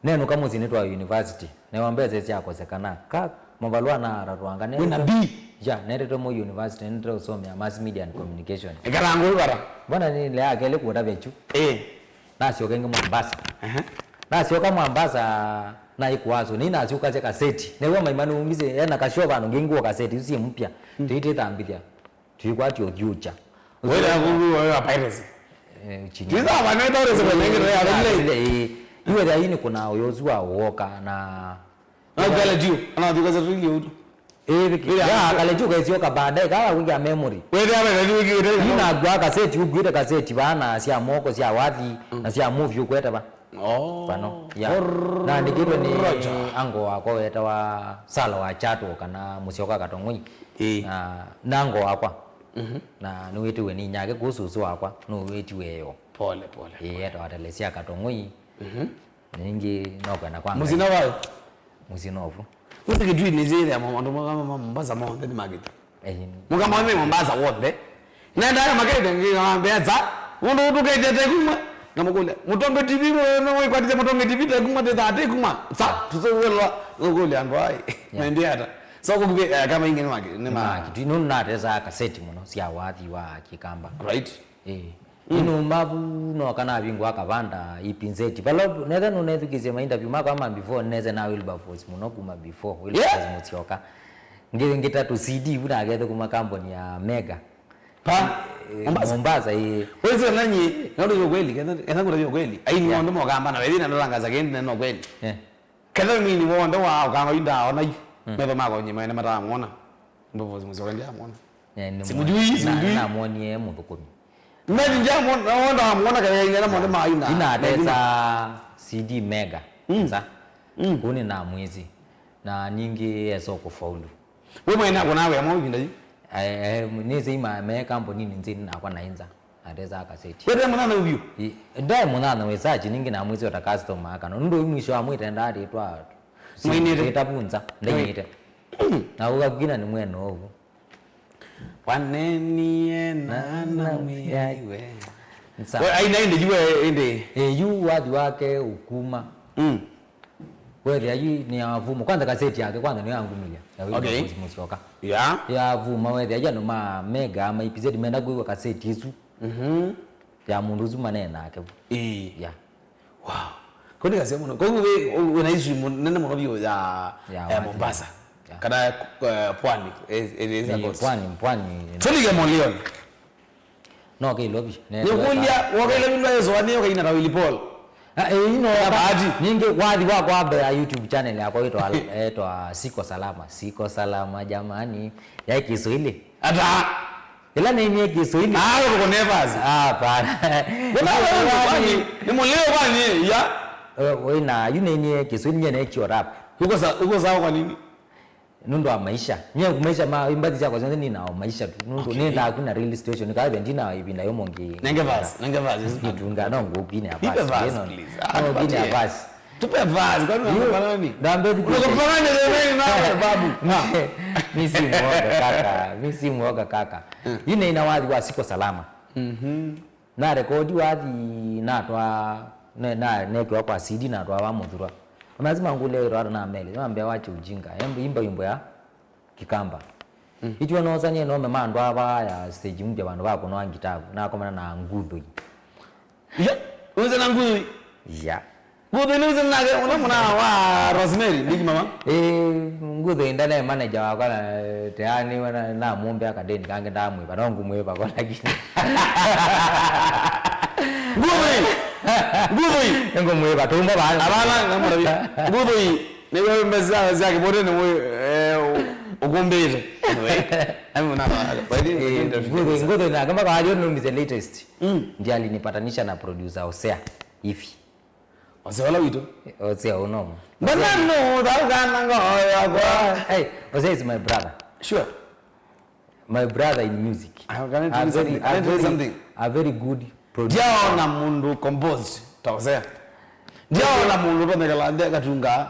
Nenũka mũsyĩ nĩtwa university. Newa mbesa syakosekana. Ka mavalũa na atatwanga. Wĩna B? Ya, netetwe mo university, netetwe ũsomea mass media and communication. Ĩkala ngũĩ vata. Mbona nĩ lea kelĩ kũtavya chu? Eh. Nasyoka ĩngĩ Mombasa. Aha. Nasyoka Mombasa, naĩ kũasũ, nĩ nasyũkasya kaseti. Nĩw'o maima nĩumbisye, ena kashow vandũ ngĩ ngũa kaseti, isu syĩ mpya. Mm. Tũitĩtambĩthya. Tũikwatya ũthyũkya. Wĩra kũu wa piracy. Eh, chini. Kisa wa nenda ore sema nenge ya vile. Eh, iwe ya ini kuna uyozu wa woka na. Na kala juu, ana thika za rili utu. Eh, viki. Ila ya kala juu kaisyoka baadaye, kala wiki ya memory. Wĩra ya vile wiki wĩra. Ina gwa kaseti, ugwite kaseti bana, sya moko, sya wathi, na sya movie ukweta ba. Oh. Pano, ya. Naandĩkĩtwe nĩ ango wakwa wetawa Sala wa Chato kana Mũsyoka Katong'oi. Ĩĩ. Na, na ango wakwa. Mhm. Na nĩwĩtiwe nĩ nyake kũu sũsũ wakwa, nũwĩtiwe yo. Pole, pole. Ĩĩ, etawa Telesia Katong'oi. Mhm. Ningĩ no kwenda kwa mũsina wayo. Mũsyĩ novu. Wĩsĩ Kitui nĩsyĩthĩa maũndũ ma, ma, ma Mombasa monthe nĩ makĩte. Eh, mũkama wĩ Mombasa wonthe. Nendaa makete ngĩambĩa nza, mũndũ ũtũkĩte tekumwa, ngamũkũlya, Mũtonge T V, nĩwĩkwatĩte Mũtonge T V tekumwa, tĩthaa tekumwa, sa, tũsũvĩlwa, ngũkũlya andũ ai, yeah, maendie ata? So, kũkuvĩ, eh, kama ingĩ nĩ makĩ, nĩ ma- Kitui, nũndũ natesaa kaseti mũno sya wathi wa Kĩkamba. Right. Ĩĩ. Mm. Ĩno mavu no kana vingwa kavanda E P Z. Vala netha nũnethukĩsye ma interview makwa ma before, neze na Wilberforce mũno kuma before. Wilberforce, yeah, Mũsyoka. Ngĩ, ngĩta tũ C D vu nakethe kuma kambuni ya Mega. Pa? Eh, Mombasa? Mombasa, ĩĩ. Wezi nanyi, ndio kweli, kenda, kenda kuna kweli. Ai ni, yeah, ndo mokamba na wewe na ndanga za kendi na no kweli. Yeah. Ketha mini wonde wa ũkanga yu ndaaona yu. Mm. Metho makwa nyuma ene matamwona. Mbovo Mũsyoka ndiamwona. Eh, nĩ simujui, mwa-, simujui. Na, namwonie mũthũkũmi. Mimi ndiamwona, wonde wamwona kaya ine na mwonde maina. Inatesa C D Mega. Mm. Sa. Mm. Kuni na mwezi. Na ningĩ eso kũfaulu. We mwene ako nawe amwe ĩvinda yu? Eh, eh, nĩsĩ ima me kamponini nzĩ nakwa na inza. Atesa kaseti. Wete mũnana ũvyũ? I, ndaĩ mũnana wĩ search ningĩ na mwĩsĩ ota customer akana. Nũndũ ũyũ mwisho wa mwĩte ndatĩtwa. Mwainĩte? Ĩtavunza, ndainĩte. Mm. Na ũkakina nĩ mwene ũvu. Wanenie na, na mwĩaiwe. Nsa. We, aina ĩndĩ yu, eh, ĩndĩ. Eh, yu wathi wake ũkuma. Mm. Wethĩa yu nĩ ya vumo. Kwanza kaseti yake, kwanza nĩyo yangumĩlya. Ya Wilberforce, okay, Mũsyoka. Yeah. Ya vuma wethĩa yu andũ ma Mega, ma E P Z menda kwĩw'a kaseti ĩsu. Mhm. Ya mũndũ ũsu manee nake. Ĩĩ. Yeah. Wow. Kau nĩ kaseo mũno. Koguo wĩ, wĩ na history nene mũno biũ ya, ya, ya Mombasa. Yeah. Kana, eh, pwani, eh, eh, eh, ĩĩ, pwani, pwani. Tũlike Mũlioni. No kĩlovi. Nĩkũlya, woka Ilovi ndwaĩsoa nĩ ũkaina ta Willy Paul? Ah, eh, ino na bahati. Ningĩ wathi wakwa mbee ya YouTube channel yakwa ĩtwa, ĩtwa Siko Salama. Siko Salama jamani. Ya Kiswahili. Ata? Ĩla nĩinie Kiswahili. Ah, uko Nevas. Ah, hapana. Kuna wewe kwani? Ni Mũlĩo kwani? Ya. Eh, wĩna, yu nĩinie Kiswahili, nye nĩkyo rap. Uko sa-, uko sawa kwa nini? Nũndũ wa maisha. Nye maisha ma, mbathi syakwa syonthe nĩ na maisha tu. Nũndũ, okay, nĩendaa kwina real situation. Nĩkawethĩa ndina ĩvinda yũmũ ngĩ-, nenge verse, nenge verse. Ngĩtunga, no ngũkwinĩa verse. Ipe verse, ĩno, please. Ah, no ngũkwinĩa verse. Tupe verse, kwani unakopana nini? Ndambe tu. Unakopana nini na babu? Ah. Mi si mwoga kaka. Mi si mwoga kaka. Mm. Yu nĩ ina wathi wa Siko Salama. Mhm. Na rekodi wathi natwa Ne, na, nekiwa kwa C D na atwawa muthurwa. Amazima ngule ro ata na meli. Mambia wache ujinga. Embu imba imbo ya Kikamba. Mm. Itwe no sanye no me mandwa ba ya stage mpya bandu ba kuno ngitabu. Na komana na nguthui. Ya, uze na nguthui. Ya. Nguthui ni uze nake, una muna wa Rosemary, Big Mama. Eh, nguthui ndane manager wakwa na, eh, teani wana na mumbe akadeni kange ndamwiba, no ngumwiba kwa lakini. Nguthui. Nguthui. Ngumwiba, tumbo bana. Abana, ngamurabi. Nguthui. Nĩw'o mbesa sya kĩvũtĩ nĩw'o, eh, ũkũmbĩte. Anyway, I'm not, but I think we can do it. Nguthui, nguthui nake mpaka walio numize latest. Mm. Ndiye alinipatanisha na producer Osea hivi. Osea wala witũ. Osea unomo. Mbona no thauka na ngoyo yakwa? Hey, Osea is my brother. Sure. My brother in music. Ah, can I tell you something? Can I tell you something? A very good producer. Ndiaona mũndũ composed ta Osea. Ndiaona mũndũ ũtonyekela nthĩ akatunga,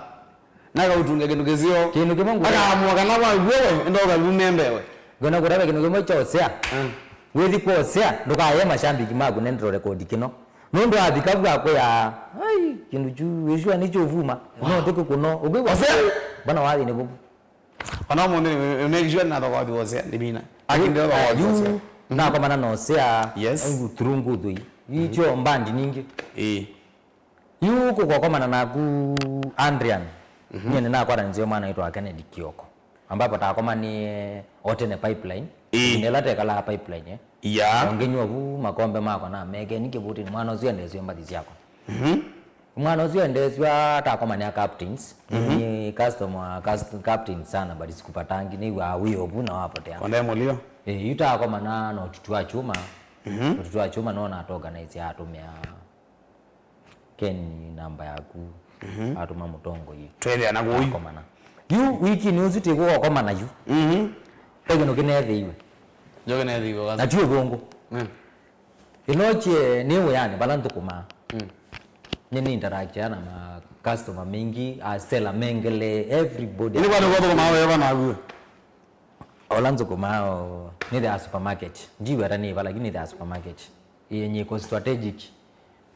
na akautunga kĩndũ kĩseo. Kĩndũ kĩmwe ngũ- Akaamua kana wa wewe, enda ũkalume mbewe. Ngona kũtava kĩndũ kĩmwe cha Osea. Mm. Wĩthi kwa Osea, ndũkaye mashambiki maku nendro rekodi kĩno. Nũndũ athika vu akwĩa, ai, kĩndũ kyu, wĩsua nĩ kyũvuma. Wow. No tũkĩ kũno. Ũkwĩwa Osea? Mbona wathi nĩ vuvu? Ona ũmũnthĩ nĩ, nĩ, nĩ, nĩ, na thoko wa Osea, nĩ mina. Akindira thoko wa Osea. Nakomana na Osea, yes, through nguthui. Icho mbandi nyingĩ. Ĩĩ. Yu kũkokomana naku Adrian. Mhm. Niĩ nĩnakwata nzio mwana witũ wa Kennedy Kioko. Ambapo takomanie Otene Pipeline. Ĩĩ. Nĩla tekalaa pipeline, eh. Yeah. Ongenywa vu makombe makwa na meke nĩ kĩvũtĩnĩ mwana ũcio endesio mbathi syakwa. Mhm. Mwana ũcio endeswa atakomanĩa captains. Mhm. Nĩ customer wa cust-, captain sana, but sikupatangi, nĩw'aa wĩ ovu na wapotea. Konde mũlio. Eh, yu takomana na ũtutu wa chuma. Mhm. Ũtutu wa chuma no natoka na isi atumia Ken namba yaku. Mhm. Atuma mũtongoi. Twethĩa na kũu. Komana. Yu wiki nĩ ũsu tikukomana yu. Mhm. Pegeno kinetheiwe. Njoke netheiwe. Na ti ũvũngũ. Mm. Ĩno kye nĩ wĩanĩ vala nthũkũmaa. Mm. Nĩ, nĩ interact na ma customer maingĩ, a seller mengele, everybody. Nĩ kwa nĩ kwa thũkũmaa wewe naguo. Ola nthũkũmaa o, nĩ the supermarket. Ndiweta nĩ vala, lakini nĩ the supermarket. Yenye iko strategic.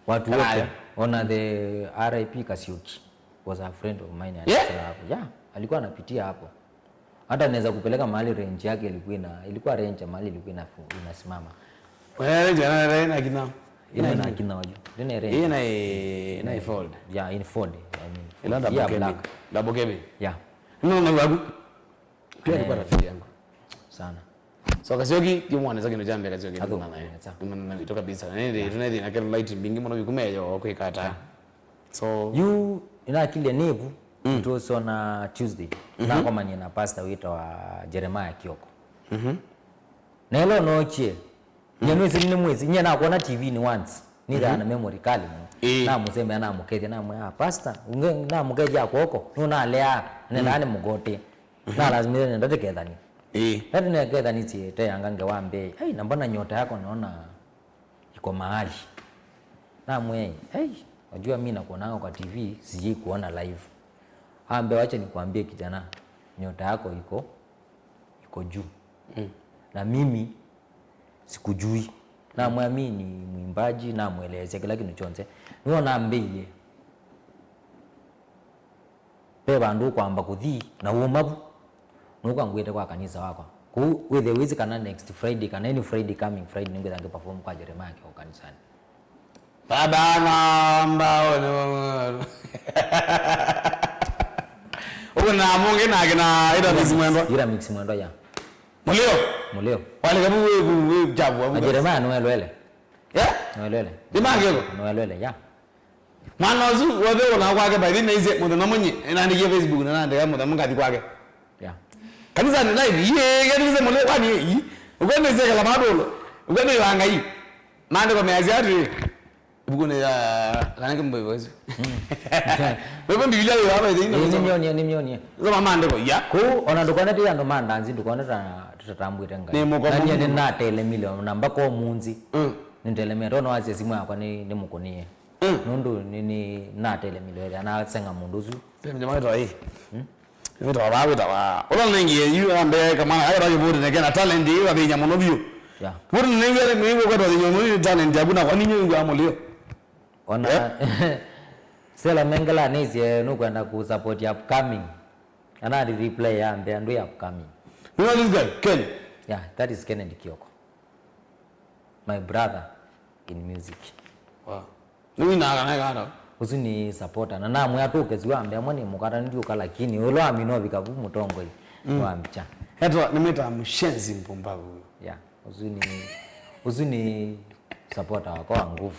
Watu wote, ona the R I P Kasioki was a friend of mine. Yeah? Alisema hapo. Yeah, alikuwa anapitia hapo. Hata anaweza kupeleka mahali range yake ilikuwa ina, ilikuwa range ya mahali ilikuwa ina, inasimama. Wewe range na range na kina. Ina na kina waju. Ina range. Ina, ina fold. Yeah, in fold. I mean, ila double cabin. Black. Double cabin. Yeah. No, no, wagu. Pia alikuwa rafiki yangu. Sana. So Kasioki, yu mwana sa kĩndũ kya mbee Kasioki. Athũkũma naye. Nĩ mwana witũ kabisa. Na nĩ, yeah, tunathi na kero light mbingi mũno bikumeyo kwikata. Yeah. So yu inakilia nivu. Mm. It was on a Tuesday. Mhm. Nakomanie na pastor witũ wa Jeremiah Kioko. Mhm. Na ĩla ũnookie, nyie, mm, nĩwĩsĩ nĩ mwĩsĩ, nyie nakwona T V-nĩ once. Nĩthaa, mhm, na memory kali mũno. Ĩĩ. Namũsemea, namũkethya, namwĩa, "Ah, pastor, unge-, namũkethya kwoko, nũnalea, nendaa, mm, nĩmũgote." Mhm. Nalasimire nenda tũkethanie. Ĩĩ. Na tũnekethanisye, teyanga ngewa mbee, "Ai, na mbona nyota yako naona iko mahali?" Namwĩa, "Ai, wajua mimi nakuonanga kwa T V, sijai kuona live." Ambe, "Wacha nikwambie kijana, nyota yako iko, iko juu." Mm. Na mimi sikujui. Namwĩa mimi ni mwimbaji, namwelesya kĩla kĩndũ kyonthe. Nĩw'o nambĩie, ve vandũ ũkwamba kũthi na wũmavu, nũkwangwĩte kwa kanisa wakwa. Kũu wĩthĩe wĩsĩ kana next Friday, kana any Friday, coming Friday, nĩngwĩtha ngĩ perform kwa Jeremiah Kioko kanisani. Baba namba, ũkũna mũngĩ nake na ĩta Mix Mwendwa. Ĩta Mix Mwendwa, ya. Mũlio? Mũlio. Walika bu wĩ bu, wĩ jabu, wabu. Na Jeremiah nũelwele. Yeah? Nũelwele. Nĩ mangeko? Nũelwele, ya. Mwana ũsu wothe ũna kwake, by the way, naisye mũthenya mũnyi, nandĩkie Facebook na nandĩka mũthenya mũngathi kwake. Yeah. Kanisa ni live, yee, yee, nise mũlio, kwani, yee, ukwende sekela madolo, ukwende yanga hii. Maandĩko measya atĩrĩ, ĩvukunĩ ya, kana kĩmbo ĩvo ĩsu. Mm. Wewe Biblia yo hapa ĩthĩnĩ. Ĩĩ, nĩmyonie, nĩmyonie. Soma maandĩko, ya. Kũu, ona ndũkonete andũ ma ndanzi, ndũkonete tũtatambwĩte Ngai. Nĩ mũkomo. Na nyie nĩnatelemile, ona mpaka ũmũnthĩ. Mm. Nĩntelemete, ona wasya simũ yakwa nĩ, nĩmũkũnie. Mm. Nũndũ nĩ, nĩ, natelemile, ethĩa naseng'a mũndũ ũsu. Tena jamaa wetu hii. Mm. Wĩtawa vaa, wĩtawa. Ũla nengie yu ambe kamwana, ayo rayo vote neke na talent yu athinya mũno biũ. Yeah. Vote nengie ni mimi kwa kwa athinya mũno ni talent yaku na kwa ninyo yu amulio. Ona Stella Mengela nĩsye nũkwenda kũ support upcoming. Ana reply ya mbea ndwĩ upcoming. You know this guy, Ken? Yeah, that is Kennedy Kioko. My brother in music. Wow. Nĩwĩnaaga naĩ kata? Ũsu nĩ supporter. Na namwĩa tũke ziwa mbea mwe nĩ mũkata ndiũka lakini ũla amina ũvika vu mũtongoi wa mbicha. Etwa nĩmwĩtaa mshenzi mpumbavu. Yeah. Ũsu nĩ ũsu nĩ supporter wakwa wa nguvu.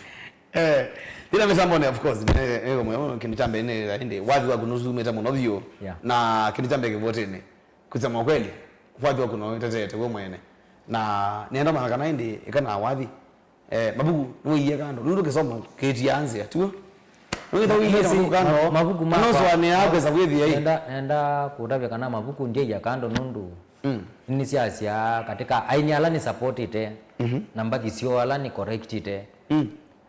Eh, ila mĩtambonĩ, of course, nĩ- nĩ ĩmwe mũno, kĩndũ kya mbee nĩ ĩndĩ wathi waku nũsumĩte mũno vyũ. Yeah. Na kĩndũ kya mbee kĩvotĩnĩ, kusema ukweli, wathi waku no ũtetete we mwene. Na nĩenda manya kana ĩndĩ ĩkana wathi, eh, mavuku nĩwĩie kando nũndũ kĩsomo kĩtia nzĩa tuo. Nĩwĩta wĩie mavuku kando, mavuku makwa nũsũanĩa kwesa kwĩthĩa ĩ. Nenda nenda kũtavya kana mavuku ndyaia kando nũndũ Mm. Nĩsyasya katika aini ala nĩsapotĩte, mhm, na mbathi syoo ala nĩkorektĩte, mm,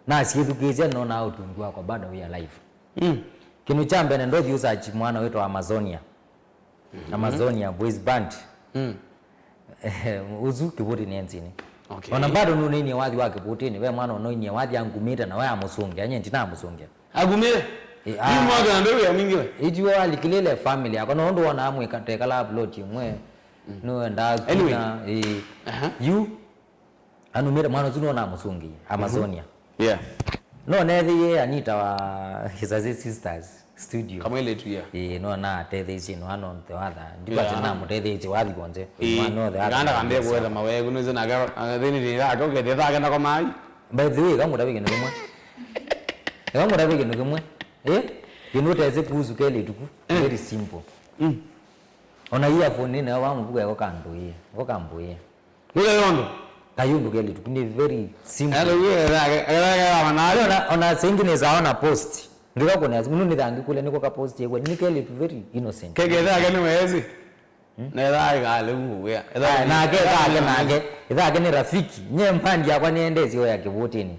nasyĩthukĩĩsya nĩnonaa ũtungi wakwa bado wĩ alive. Mm. Kĩndũ kya mbene ndothi ũsachi mwana wĩtwa Amazonia. Mhm. Amazonia Boys Band. Mm. Ũsu kĩvũtĩnĩ enzini. Okay. Ona bado nũnĩinie wathi wa kĩvũtĩnĩ, ve mwana ũnoinie wathi angumĩte na we amũsũngĩa, nye ndinamũsũngĩa. Akumie. Eh, ah. Ni mwaka na ndio ya mwingi we. Iji wa alikilile family yako no ndo wana amwe katekala upload imwe. No enda Anyway. Kuna eh, Aha. You anumire mwana ũsu nona mũsungi Amazonia. Yeah. No nethiie Anita wa Kizazi Sisters studio. Kamwele tu ya. Eh, no na tetheisye no ano the other. Ndiko Yeah. Ati na mutetheisye wathi konze. Eh, mwana the other. Ganda kambe kuweta mawe kuno zina ga thini ni ga ko ke the ga na kwa mai. By the way, kamũtavye kĩndũ kĩmwe. Kamũtavye kĩndũ kĩmwe. Eh? Kĩndũ ũtesĩ kuhusu kelĩ tuku. Eh. Very simple. Mm. Ona earphone nĩ nayo wa mũvuko yako kandũie. Ko kambũie. Nĩ kayondo. Kayundu kelĩ tuku nĩ very simple. Hello, you era era era wana. Ona ona sengi nĩ zaona post. Ndika kone azimu nĩ thangi kule niko ka post yegwe. Nĩ kelĩ tu very innocent. Keke thake nĩ wezi. Nethĩawa ĩkale ũu wĩa. Aya, nake ĩthake nake. Ĩthake nĩ rafiki. Nye mbandi yakwa nĩendesye oya kĩvũtĩnĩ.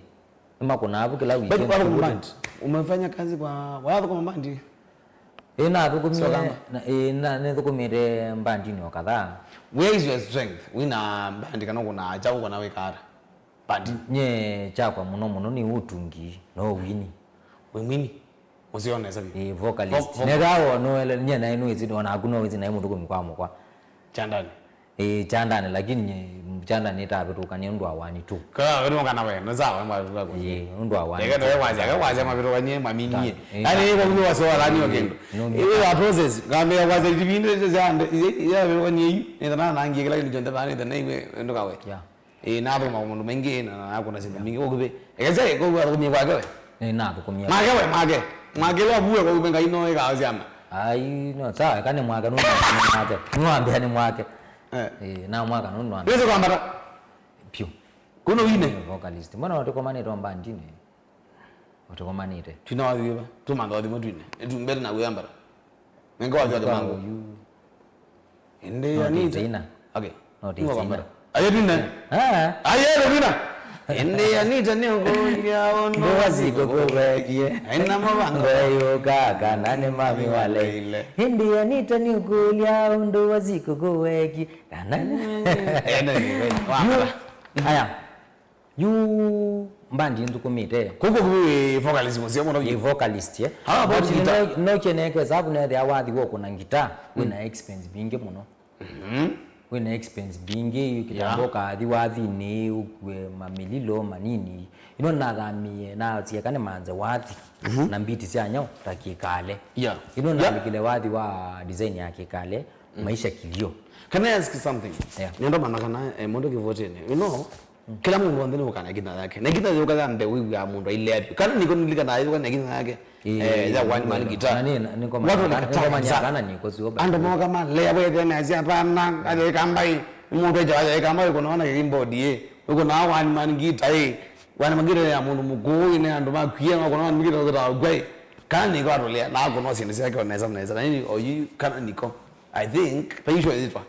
Nĩmakũnaa vu kĩla wiki. But wathũkũma mbandi. Umefanya kazi kwa wathũkũma mbandi? Ĩ nathũkũmie. Sio kama. Na- ĩ, na- nĩthũkũmĩte mbandinĩ o kadhaa. Where is your strength? Wĩna mbandi kana ũkũnaa kyaũ kana wĩkaata? Mbandi. Nye kyakwa mũno mũno nĩ ũtungi no wini. Wĩ mwini. Ũseo nesa vyũ. Ĩĩ, vocalist. Vo- vo- Nethĩawa noele nye naĩ nũĩsĩ ona aku noĩsĩ naĩ mũthũkũmi kwa mũkwa. Kyandani. Ĩĩ, kyandani lakini nye kyandani ĩtavĩtũkanie ũndũ wa one two. Kavĩtũkana we, no sawa mwa kwa kwa. Ĩĩ, ũndũ wa one two. Eke ndio wacha, eke wacha mavĩtũkanie mamini. Ĩĩ. Yaani iko kwa wasi wa lani okendo. Ĩĩ, process ngambe ya wacha itibinde ya ya vĩtũkanie yu. Nĩ thana nangi kila kindu kyonthe bani thana iwe ndo kawe. Yeah. Ĩĩ, nathũkũma maũndũ maingĩ na nakũna syĩndũ mbingĩ ũkuvĩ. Ekesya ĩkũu athũkũmie kwake we. Ĩĩ, nathũkũmie. Make we, make. Make we avuwe kwa ume ngai no ĩkao syama. Ai, no, sawa, eka nĩ mwake, nũndũ nĩ mwake. Nĩwambĩa nĩ mwake. Eh. Ĩĩ, na mwaka nũndũ nĩwambĩa. Nĩsĩ kwambata. Piũ. Kuno wine. Vocalist. Mbona ũtĩkomanĩte o mbandinĩ? Ũtĩkomanĩte. Twina wathi wĩva? Tũmantha wathi mwe twine. Ĩtumbete na wĩambata. Nenga wathi wathi mangu. Yu. Ende no Anita. Tina. Okay. No ti Tina. Aye twine. Ah. Aye twine. Ende Anita nĩ ngũlya ũndũ wasiko kũwekie. Aina mavango. Ngoyo kaka nani mami waleile. Ende Anita nĩ ngũlya ũndũ wasiko kũwekie. Kana. Ende ni. Aya. Yu mbandi nthũkũmĩte. Kũkũ kwĩ vocalist mũseo mũno. Ĩ vocalist, eh. How about guitar? No kyeneke sabu nethĩa wathi wokũna ngita wĩna expense mbingĩ mũno. Mhm. Wĩna expense mbingĩ, kitambo kathi wathinĩ ũkue mamililo manini. Ino nathamie na sieka nĩ manze wathi na mbiti sya nyau ta kĩkale. Yeah. Ino nalikile wathi wa design ya kĩkale, maisha kilio. Can I ask you something? Yeah. Nenda mana kana eh, mũndũ kĩvotini. You know, kĩla mũndũ w'onthe nĩũkaa na ĩkitha yake. Na ĩkitha yũka ya mbee wĩw'aa mũndũ ailea vyũ. Kana nĩko nĩlikana yũka na ĩkitha yake. Eh, ya one man guitar. Na nĩ nĩko watu wanakataa kabisa. Kana nĩko sio. Andũ moka malea wethe na sia pana aje kambai. Mũndũ aje aje kambai kuna ona keyboard ye. Kuna one man guitar ye. One man guitar ya mũndũ mũkũũ ine andũ makwie no kuna one man guitar kwa gwai. Kana nĩko atolea na kuna syĩndũ syake onesa nesa. Na nini oyu kana nĩko. I think paisho yitwa.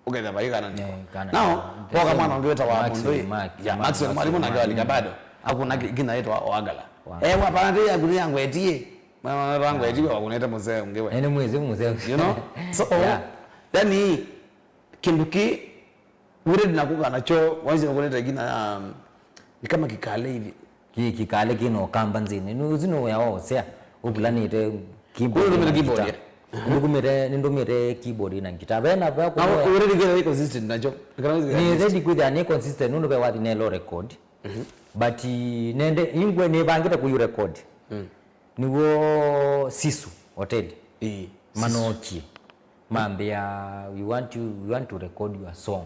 Ũkethĩa vai kana nĩko. Eh, kana nĩko. Now, poka mwana ũngĩ wĩtawa mũndũ ĩ. Ya, Maxwell Mwalimu nake walika bado. Akuna kina yĩtwa Oagala. Eh, wa pana tei yaku nĩ yangwetie. Mwana wangwetie wa kunete mzee ũngĩ we. Ene mwezi mzee. You know? So, yeah. Yani, kĩndũ kĩ wĩrĩte na kũka nacho, wanzi kunete kina, um, ni kama kĩkale hivi. Ĩ kĩkalĩ kĩ na ũkamba nzĩnĩ. Nĩ ũsu nĩ wĩa wa ũsea. Ũkulanĩte keyboard. Kũu ndũmĩte na keyboard, ngita. Yeah. Ndũmĩte, nĩndũmĩte keyboard na ngita. Vena va. Na kũvoya. Already getha ĩ consistent nacho. Nĩ ready kwĩthĩa nĩ consistent, nũndũ ve wathi nelo record. Mhm. But, eh, nende, ingwe nĩvangĩte kũyu record. Mm. Nĩw'o Sisu Hotel. Ĩĩ, Sisu. Manokie. Mambĩa, "We want you, we want to record your song.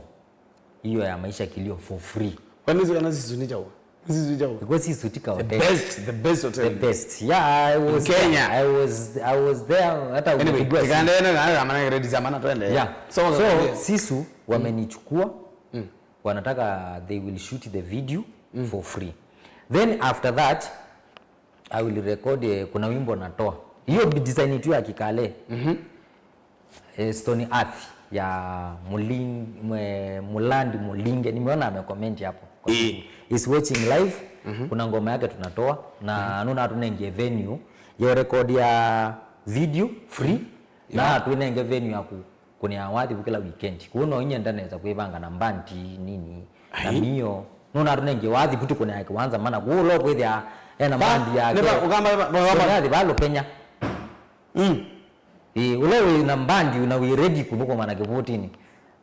Hiyo ya Maisha Kilio for free." Kwani Sisu kana Sisu nĩ kyaũ? Sisu nĩ kyaũ? Kwa Sisu ti ka hotel. The best, the best hotel. The best. Yeah, I was there. In Kenya. I was, I was there. Hata anyway, ukigua Sisu. Tikaendelee na, na, na, na, credit ya maana, twende. Yeah. So, so, yeah. Sisu wamenichukua. Mm. Wanataka they will shoot the video, mm, for free. Then after that, I will record, eh, kuna wimbo natoa. Hiyo design tu ya kĩkalĩ. Mhm. Eh, Stony Earth ya Muling-, mwe-, Mulandi Mulinge. Nimeona amecomment hapo. Ĩĩ. Is watching live. Mhm. Kuna ngoma yake tunatoa. Na, mhm, nũnatũnengie venue ya record ya video free. Na, yeah, atũnenge venue ya ku-, kũnĩa wathi kĩla weekend. Kwoou no inyie ndanesa kwĩvanga na mbandi nini, na ai, mio. Nũnatũnengie wathi kũtũ kũnĩa kĩwanza mana. Kwoou ũla ũkwĩthĩa ena mbandi yake. Nĩva, ũkamba, va, va, va, Stony Earth va Lũkenya. Mm. Ĩĩ, ũla wĩ na mbandi na wĩ ready kũthũkũma na Kĩvũtĩnĩ.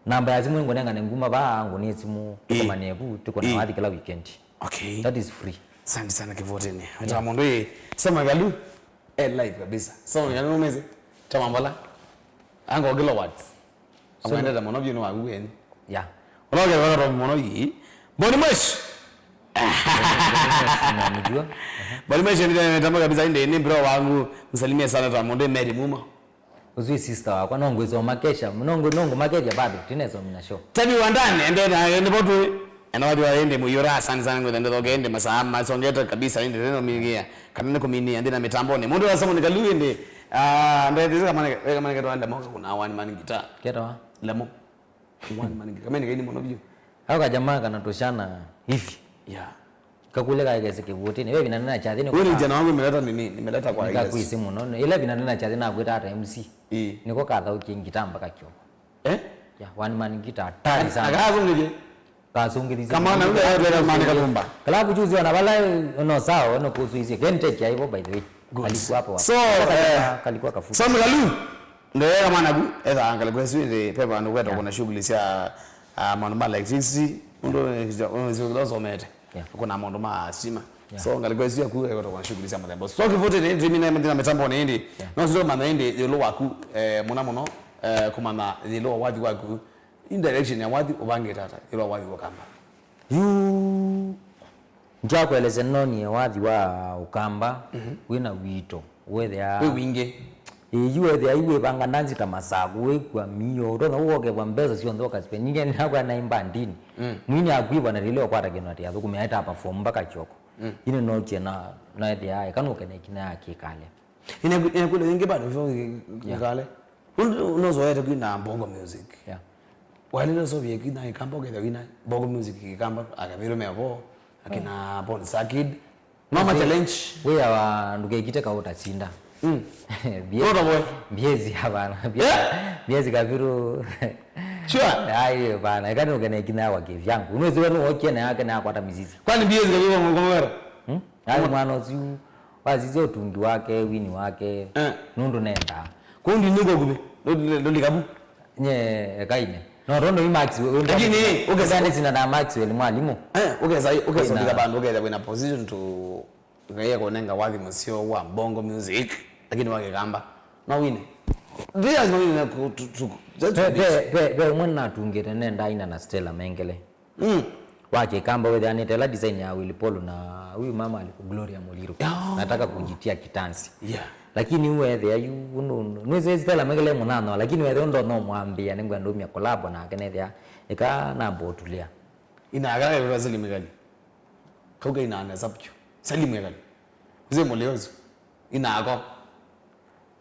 Namba ya simũ ĩngũnengane nguma vaa, ngũnĩe simũ, ĩĩ, tũkomanie vu, tũkũna, ĩĩ, wathi kĩla weekend. Okay. That is free. Asante sana Kĩvũtĩnĩ. Weta, yeah, mũndũ ĩ, Samuel Kalu. Eh, live kabisa. So, yani, umeze? Chama mbala. Ango kilowatt. So, amwendete mũno vyũ nĩ waku wenyu. Yeah. Unoke kwa to mũno yi. Boni Mwesh. Namjua. Boni Mwesh ndio nimetamba kabisa, inde ni bro wangu. Msalimie sana ta mũndũ Mary Muma. Uzui sister wakwa, no ngwĩsoma kesha. No ngũ-, no ngũmakethya bado. Tineso mina show. Tabi wa ndani, ende na, ende botu. Ena wathi wa ĩndĩ mũiyũra, asante sana, ngwĩtha ndĩthoke ĩndĩ masaa masongete kabisa, ĩndĩ tena ũminia, kana nĩ kũminia nthĩ na mĩtambonĩ. Mũndũ wa Simon Kalu ĩndĩ, ah, ndethĩse kamane, kamane ketwa Lemo, kuna one man guitar. Ketwa? Lemo. One man guitar. Kamene kaini mũno biũ. Hau kajamaa kana tushana hivi. Yeah. Kakule kaekese Kĩvũtĩnĩ. Wewe vinanena chathi nĩ. Wewe ni jana wangu nimeleta nini? Nimeleta kwa Iles. Nikakwisi mũno. Ile vinanena chathi na kwita hata M C. Ĩĩ. Niko kathaukie ngita mpaka kyoko. Eh? Yeah, one man guitar. Hatari sana. Akazungije. Kasungĩthisye. Kamwana ũyũ athwera mane kathumba. Kala kuchuzi ona vala no sawa, no kusuisie. Can take ya hivyo, by the way. Good. Alikuwa hapo. So, eh, kalikuwa kafupi. So, Mlalu, ndio yeye mwana gu, etha angalia kwa sisi, pepa ndio kwetu, yeah, kuna shughuli sia, ah, maũndũ ma electricity, ndio, ndio, ndio somete. Yeah. Kuna maũndũ ma stima. Yeah. So, ngalĩko ĩsu yaku ĩkotwa kwa shughuli sya mũthemba. So, Kĩvũtĩnĩ, ndimi na mĩthina mĩtambo nĩ ĩndĩ. Yeah. No sio mana ĩndĩ yĩũlũ waku, eh, mũna mũno, eh, kũmanya yĩũlũ wa wathi waku. In direction ya wathi ũvangĩte ata, yĩũlũ wa wathi wa Ũkamba? Yu, ndyakwelesya nonie wathi wa Ũkamba, mhm, wĩna wito, wethĩa. Wĩ wingĩ. Ĩĩ, yu wethĩa yu wĩvanga ndanzi ta Masaku, wĩkua mio, ũtonya ũkokevwa mbesa syonthe ũkaspe. Ningĩ nakwa naĩ mbandini. Mm. Mwini akwĩvwa na lĩlĩ ũkwata kĩndũ atĩ athũkũme aĩta perform mpaka kyoko. Mm. Ine nokie na, naethĩa eka nũkene kina ya kĩkale. Ine, ine kwĩlĩ yĩngĩ bado before kĩ-, yeah, kĩkale. Ũndũ nozoete kwina bongo music. Yeah. Walile sovie kwina Kĩkamba ũkethĩa wina bongo music Kĩkamba, akavirũ mevo, akina, yeah, Bon Sakid. No ma challenge. Wĩa wa ndũkekite ka ũtasinda. Mm. Mbiezi. Nota boy. Mbiezi hapana. Yeah? Mbiezi kaviru. Sure. Ai bana, ikani ukene kina wa kivyangu. Unaweza wewe uokie na yake na akwata mizizi. Kwani mbiezi kaviru mkomera? Hmm? Ai mwana usiu. Wazizi utungi wake, wini wake. Eh. Nundu nenda. Kundi niko kubi. Ndo likabu. Nye, ekaine. No, rondo i Maxwell. Lakini, ukesa- Ndani sina na Maxwell, mwalimu. Eh, ukesa, ukesa. Wĩna- Ndika bandu, ukesa wĩna position to, ngaiya kunenga wathi mũseo wa bongo music, lakini wa Kĩkamba. No wine. Ndias no wine na ku-, tu-, tu-, that's Ve, what it is. Ve, ve, ve, ũmwe natungĩte nenda aina na Stella Mengele. Mm. Wa Kĩkamba wethanĩte ĩla design ya Willy Paul na huyu mama alikuwa Gloria Muliro. Oh. Nataka kujitia kitanzi. Yeah. Lakini uwethea yu unu, nwize Stella Mengele mũnano, lakini wethe ndo no mwambia nĩngwenda umia collab nake nethea eka namba ũtulia. Ina akala kwa Salim Gali. Kauka ina anesa pyo. Salim Gali. Mzee Muliozo. Ina ako.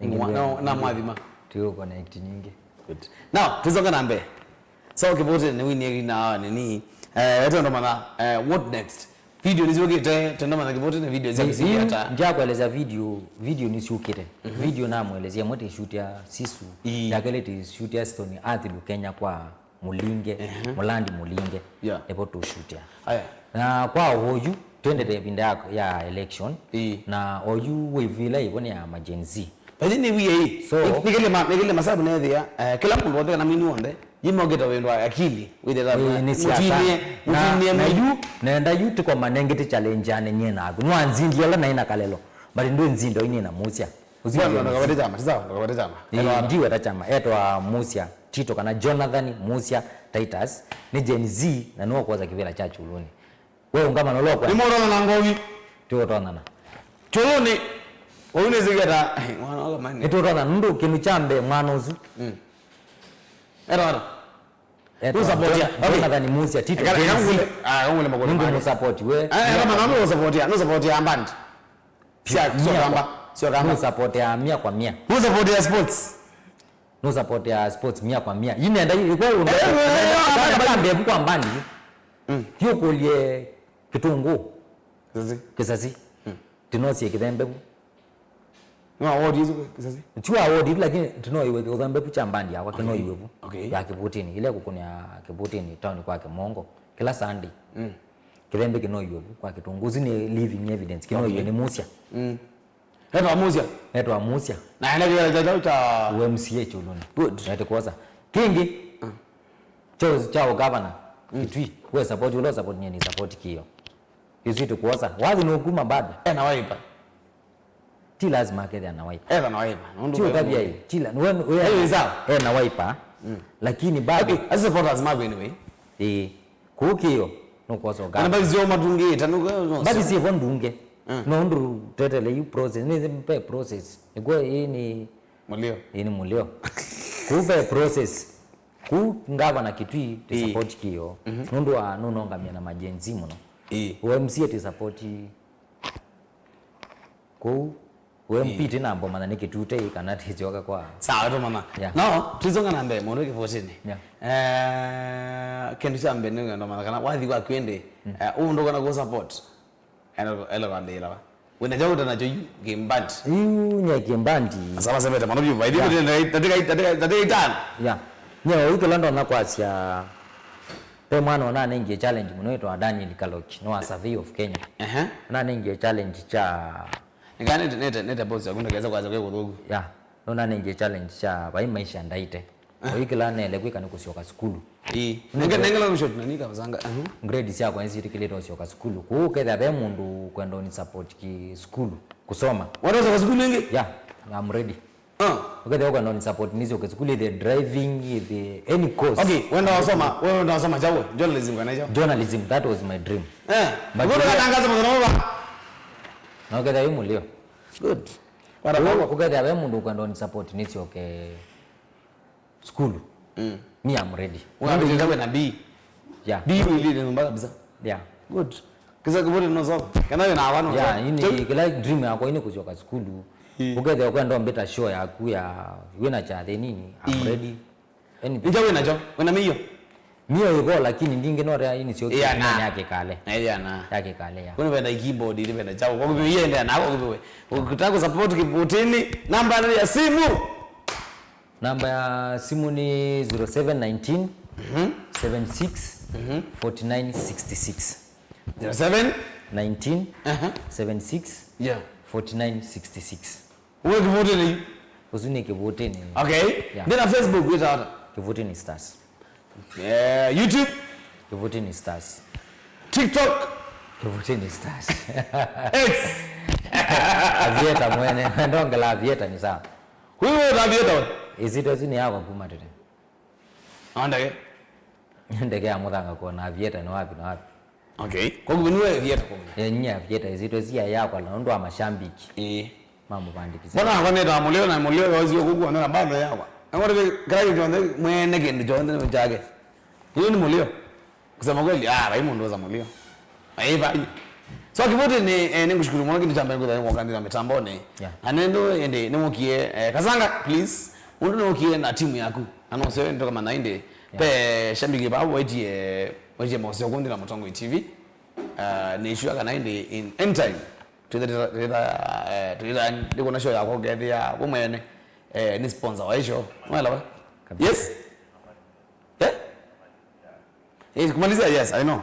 Ningĩ Mwa-, no, na mwathima. Tũkũ connect ningĩ. Good. Now, tũsonga na mbee. So, Kĩvũtĩnĩ nĩ wini na nini. Eh, twende mana, eh, what next? Video nĩsyũkĩte, twende mana Kĩvũtĩnĩ video sya Vi-, kusikia vi-, ata. Nja kueleza video, video nĩsyũkĩte. Mhm. Video namwelezia mwe tĩshutia Sisu. Ii. Yakelete tĩshutia Stony Earth Lukenya kwa Mulinge, ehe, Mulandi Mulinge, yeah, nivo tũshutia. Aya. Na kwa ũyu, Twendete ĩvinda ya, ya election. Ĩĩ. Na oyu wĩvila ĩvo nĩ ya ma Gen Z. But nĩ wia ĩ. So, nĩkĩle ma, nĩkĩle masabu nethĩa, eh, kĩla mũndũ wothe kana mwini wothe, yimokĩta wendo wa akili, wĩthĩta. Ĩĩ, nĩ siasa. Mũtinie, mũtinie na yu, nenda yu tiko manengete challenge ane nyie naku. Nwanzindi ala naĩ na kalelo. But ndwĩ nzindo ini na Musia. Usindio. Bwana, ndakawete chama, sawa, ndakawete chama. Ĩĩ, ndiwe ta chama. Etwa Musia Tito kana Jonathan Musia Titus. Nĩ Gen Z na nĩwe kwosa kĩvĩla kya Kyũlũnĩ. We ũngama na ũla ũkwenda. Nĩmũtonana ngovi. Tũtonana. Kyũlũnĩ, ũyu nĩsĩkĩta, mwana wa kamani. Nĩtũtonana, nũndũ kĩndũ kya mbee mwana ũsu. Mm. Era, era. Etwa Nũsapoti. Jon-, okay. Jonathan Musia Tito. Eka, eka ngule, ah, ngule makoni. Nũndũ mũsapoti we. Ah, eka mana nũsapoti, nũsapoti ya band. Sia, sio kamba, sio kamba. Nũsapoti ya mia kwa mia. Nũsapoti ya sports. Nũsapoti ya sports mia kwa mia. Yu nenda yu, kwa yu, eh, eh, eh, eh, nenda mbevu kwa mbandi. Mm. Yu kũlye kĩtũngũ. Kĩsasi. Kĩsasi. Mm. Tinosie kĩthembe vu. No award hizo kĩsasi. Tiwa award hivi lakini tinoiwe kĩthembe vu cha mbandi yakwa kinoiwe vu. Okay. Ya kĩvutini, ile kũkũnĩa kĩvutini town kwa Kĩmongo. Kila Sunday. Mm. Kĩthembe kinoiwe vu kwa kĩtũngũ. Ũsu nĩ living evidence. Kinoiwe nĩ Musia. Mm. Etwa Musia. Etwa Musia. Na ene kĩvĩla kya kya cha U M C A Kyũlũnĩ. Good. Ete kwosa. Kingi. Mm. Cho cha governor. Mm. Kitui. We support, ulo support nyeni support kio. Yusi tu kwosa. Wathi no kuma bado. Ena Wiper. Ti lazima akethĩa na Wiper. Etha na Wiper. Nundu ti ukavya hii. Ti la, we, we, hey, sawa. Ena Wiper. Mm. Lakini bado. Okay, as supporters maku anyway. Eh. Kũu kĩo nũkwosa ũkana. Kana mbathi syoo matungĩĩte, nũ-, no, mbathi syĩvo ndunge. Mm. No ũndũ twetele yu process, nĩ mpe process. Nĩkw'o ĩĩ nĩ mũlio. Ĩĩ nĩ mũlio. Kũu ve process. Kũu ngavana Kitui tĩ support kĩo. Mhm. Nũndũ wa nũnongamia na ma Gen Z mũno. Ĩĩ. U M C A tĩ support kũu. We mpiti na mboma na nĩ kĩtute ĩ kana tĩsyoka kwa. Sawa, tũmana. Yeah. No, tũisonga na mbee, mũndũ kĩvotini. Yeah. Eh, kĩndũ kya mbee nĩ ngendo mana kana wathi kwa kwende, mm, eh, ũndũ kana ku support. Ele, ele kwambĩĩra wa. Wĩna kyaũ ũte nakyo yu kĩmbandi. Yu nye kĩmbandi. Asama semete mano biu. By the way, yeah, tatĩka, tatĩka, tatĩka itano. Yeah. Nye ũyu kĩla ndona kwasya, pe mwana ũnanengie challenge mũno wĩtwa Daniel Kaloki, no wa Survey of Kenya. Ehe. Ũnanengie challenge cha Nĩkaa nĩte, nĩte, nĩte boss yaku ndakesa kwasya kwĩ kũthũku. Ya, nũnanengie challenge kya vai maisha ndaĩte. Ah. Oyu kĩla neele kwĩka nĩ kũsyoka sukulu. Ii. Nenge, nenge long shot na nika mzanga. Aha. Grade syakwa nĩsyĩtĩkĩlĩte ũsyoka sukulu. Kũu ũkethĩa ve mũndũ ũkwenda ũni support ki sukulu. Kusoma. Wenda ũsyoka sukulu ĩngĩ? Ya, I'm ready. Ah. Ũkethĩa ũkwenda ũni support nĩsyoke sukulu, either driving, either any course. Okay, wenda wasoma, wenda wasoma kyaũ? Journalism kana kyaũ? Journalism, that was my dream. Eh. But ũkatangaza mũthenya ũmwe. Na ũkethĩa wĩ mũlio. Good. What about? Ũkethĩa ve mũndũ ũkwenda ũni support nĩsyoke sukulu. Mm. Me, I'm ready. Wĩna B. Yeah. B wĩlile nyũmba kabisa. Yeah. Good. Kĩsa kĩvoti nũsoma. Kana wĩna awa nũsoma. Yeah, ini kĩla dream yakwa ini kũsyoka sukulu. Ii. Ũkethĩa ũkwenda ũmbĩta show yaku ya wĩna kyathĩ nini, I'm ready. Anything. Nja wĩna kyo, wĩna mĩio. Mĩio ĩvo lakini ndingĩ no rea ini sio. Ĩana. Ya kĩkale. Ĩana. Ya kĩkale ya. Kwani wenda keyboard ili wenda chao. Kwa kupigia ende na kwa kupiwe. Ukitaka kusupport kivutini, namba ya simu. Namba ya simu ni zero seven nineteen, seven six, forty nine sixty six. Zero seven? Nineteen, seven six, forty nine sixty six. Uwe kivutini? Ũsu nĩ kivutini. Okay. Yeah. Ndina Facebook wĩta ata? Kivutini Stars. Eh, YouTube? Kivutini Stars. TikTok? Kivutini Stars. X? Avieta mwene. Ndongela Avieta ni sawa. Kwĩ wĩ ũtambĩte we? Ĩsyĩtwa ĩsu nĩ yakwa kuma tene. No ndeke? Ndeke ya mũthanga kuona Avieta nĩ wapi na wapi. Okay. Kwa hivyo nĩwe Avieta kwa. Eh, nyie Avieta, ĩsyĩtwa ĩsu ya yakwa na ũndũ wa mashambiki. Ĩĩ. Mamũvandĩkĩsya. Mbona akwa nĩtaa mũlio na mũlio yosi ũkũkuanana bado yakwa. Angore kĩla kĩndũ kyonthe mwene kĩndũ kyonthe nĩ kyake. Hiyo ni mũlio. Kusema kweli, ah, vai mũndũ ũsa mũlio. Ai vai. So kivutini, eh, nĩngũshukuru mũno kĩndũ kya mbee ngũtha nĩmwokanthira mitamboni. Yeah. Anendo ende nĩmũkie, eh, Kasanga, please. Mũndũ nĩmũkie na timu yaku. Anose ndoka mana inde. Yeah. Pe shambiki ba waitie, waitie mose kunthira Mũtongoi T V. Uh, nĩshua kana inde in anytime. Twitha, twitha, twitha, eh, twitha ndikuna show yakwa ngethia we mwene. Eh, ni sponsor wa show. Mwela we? Kabisa. Yes. Eh? Eh, kumalizia, yes, I know.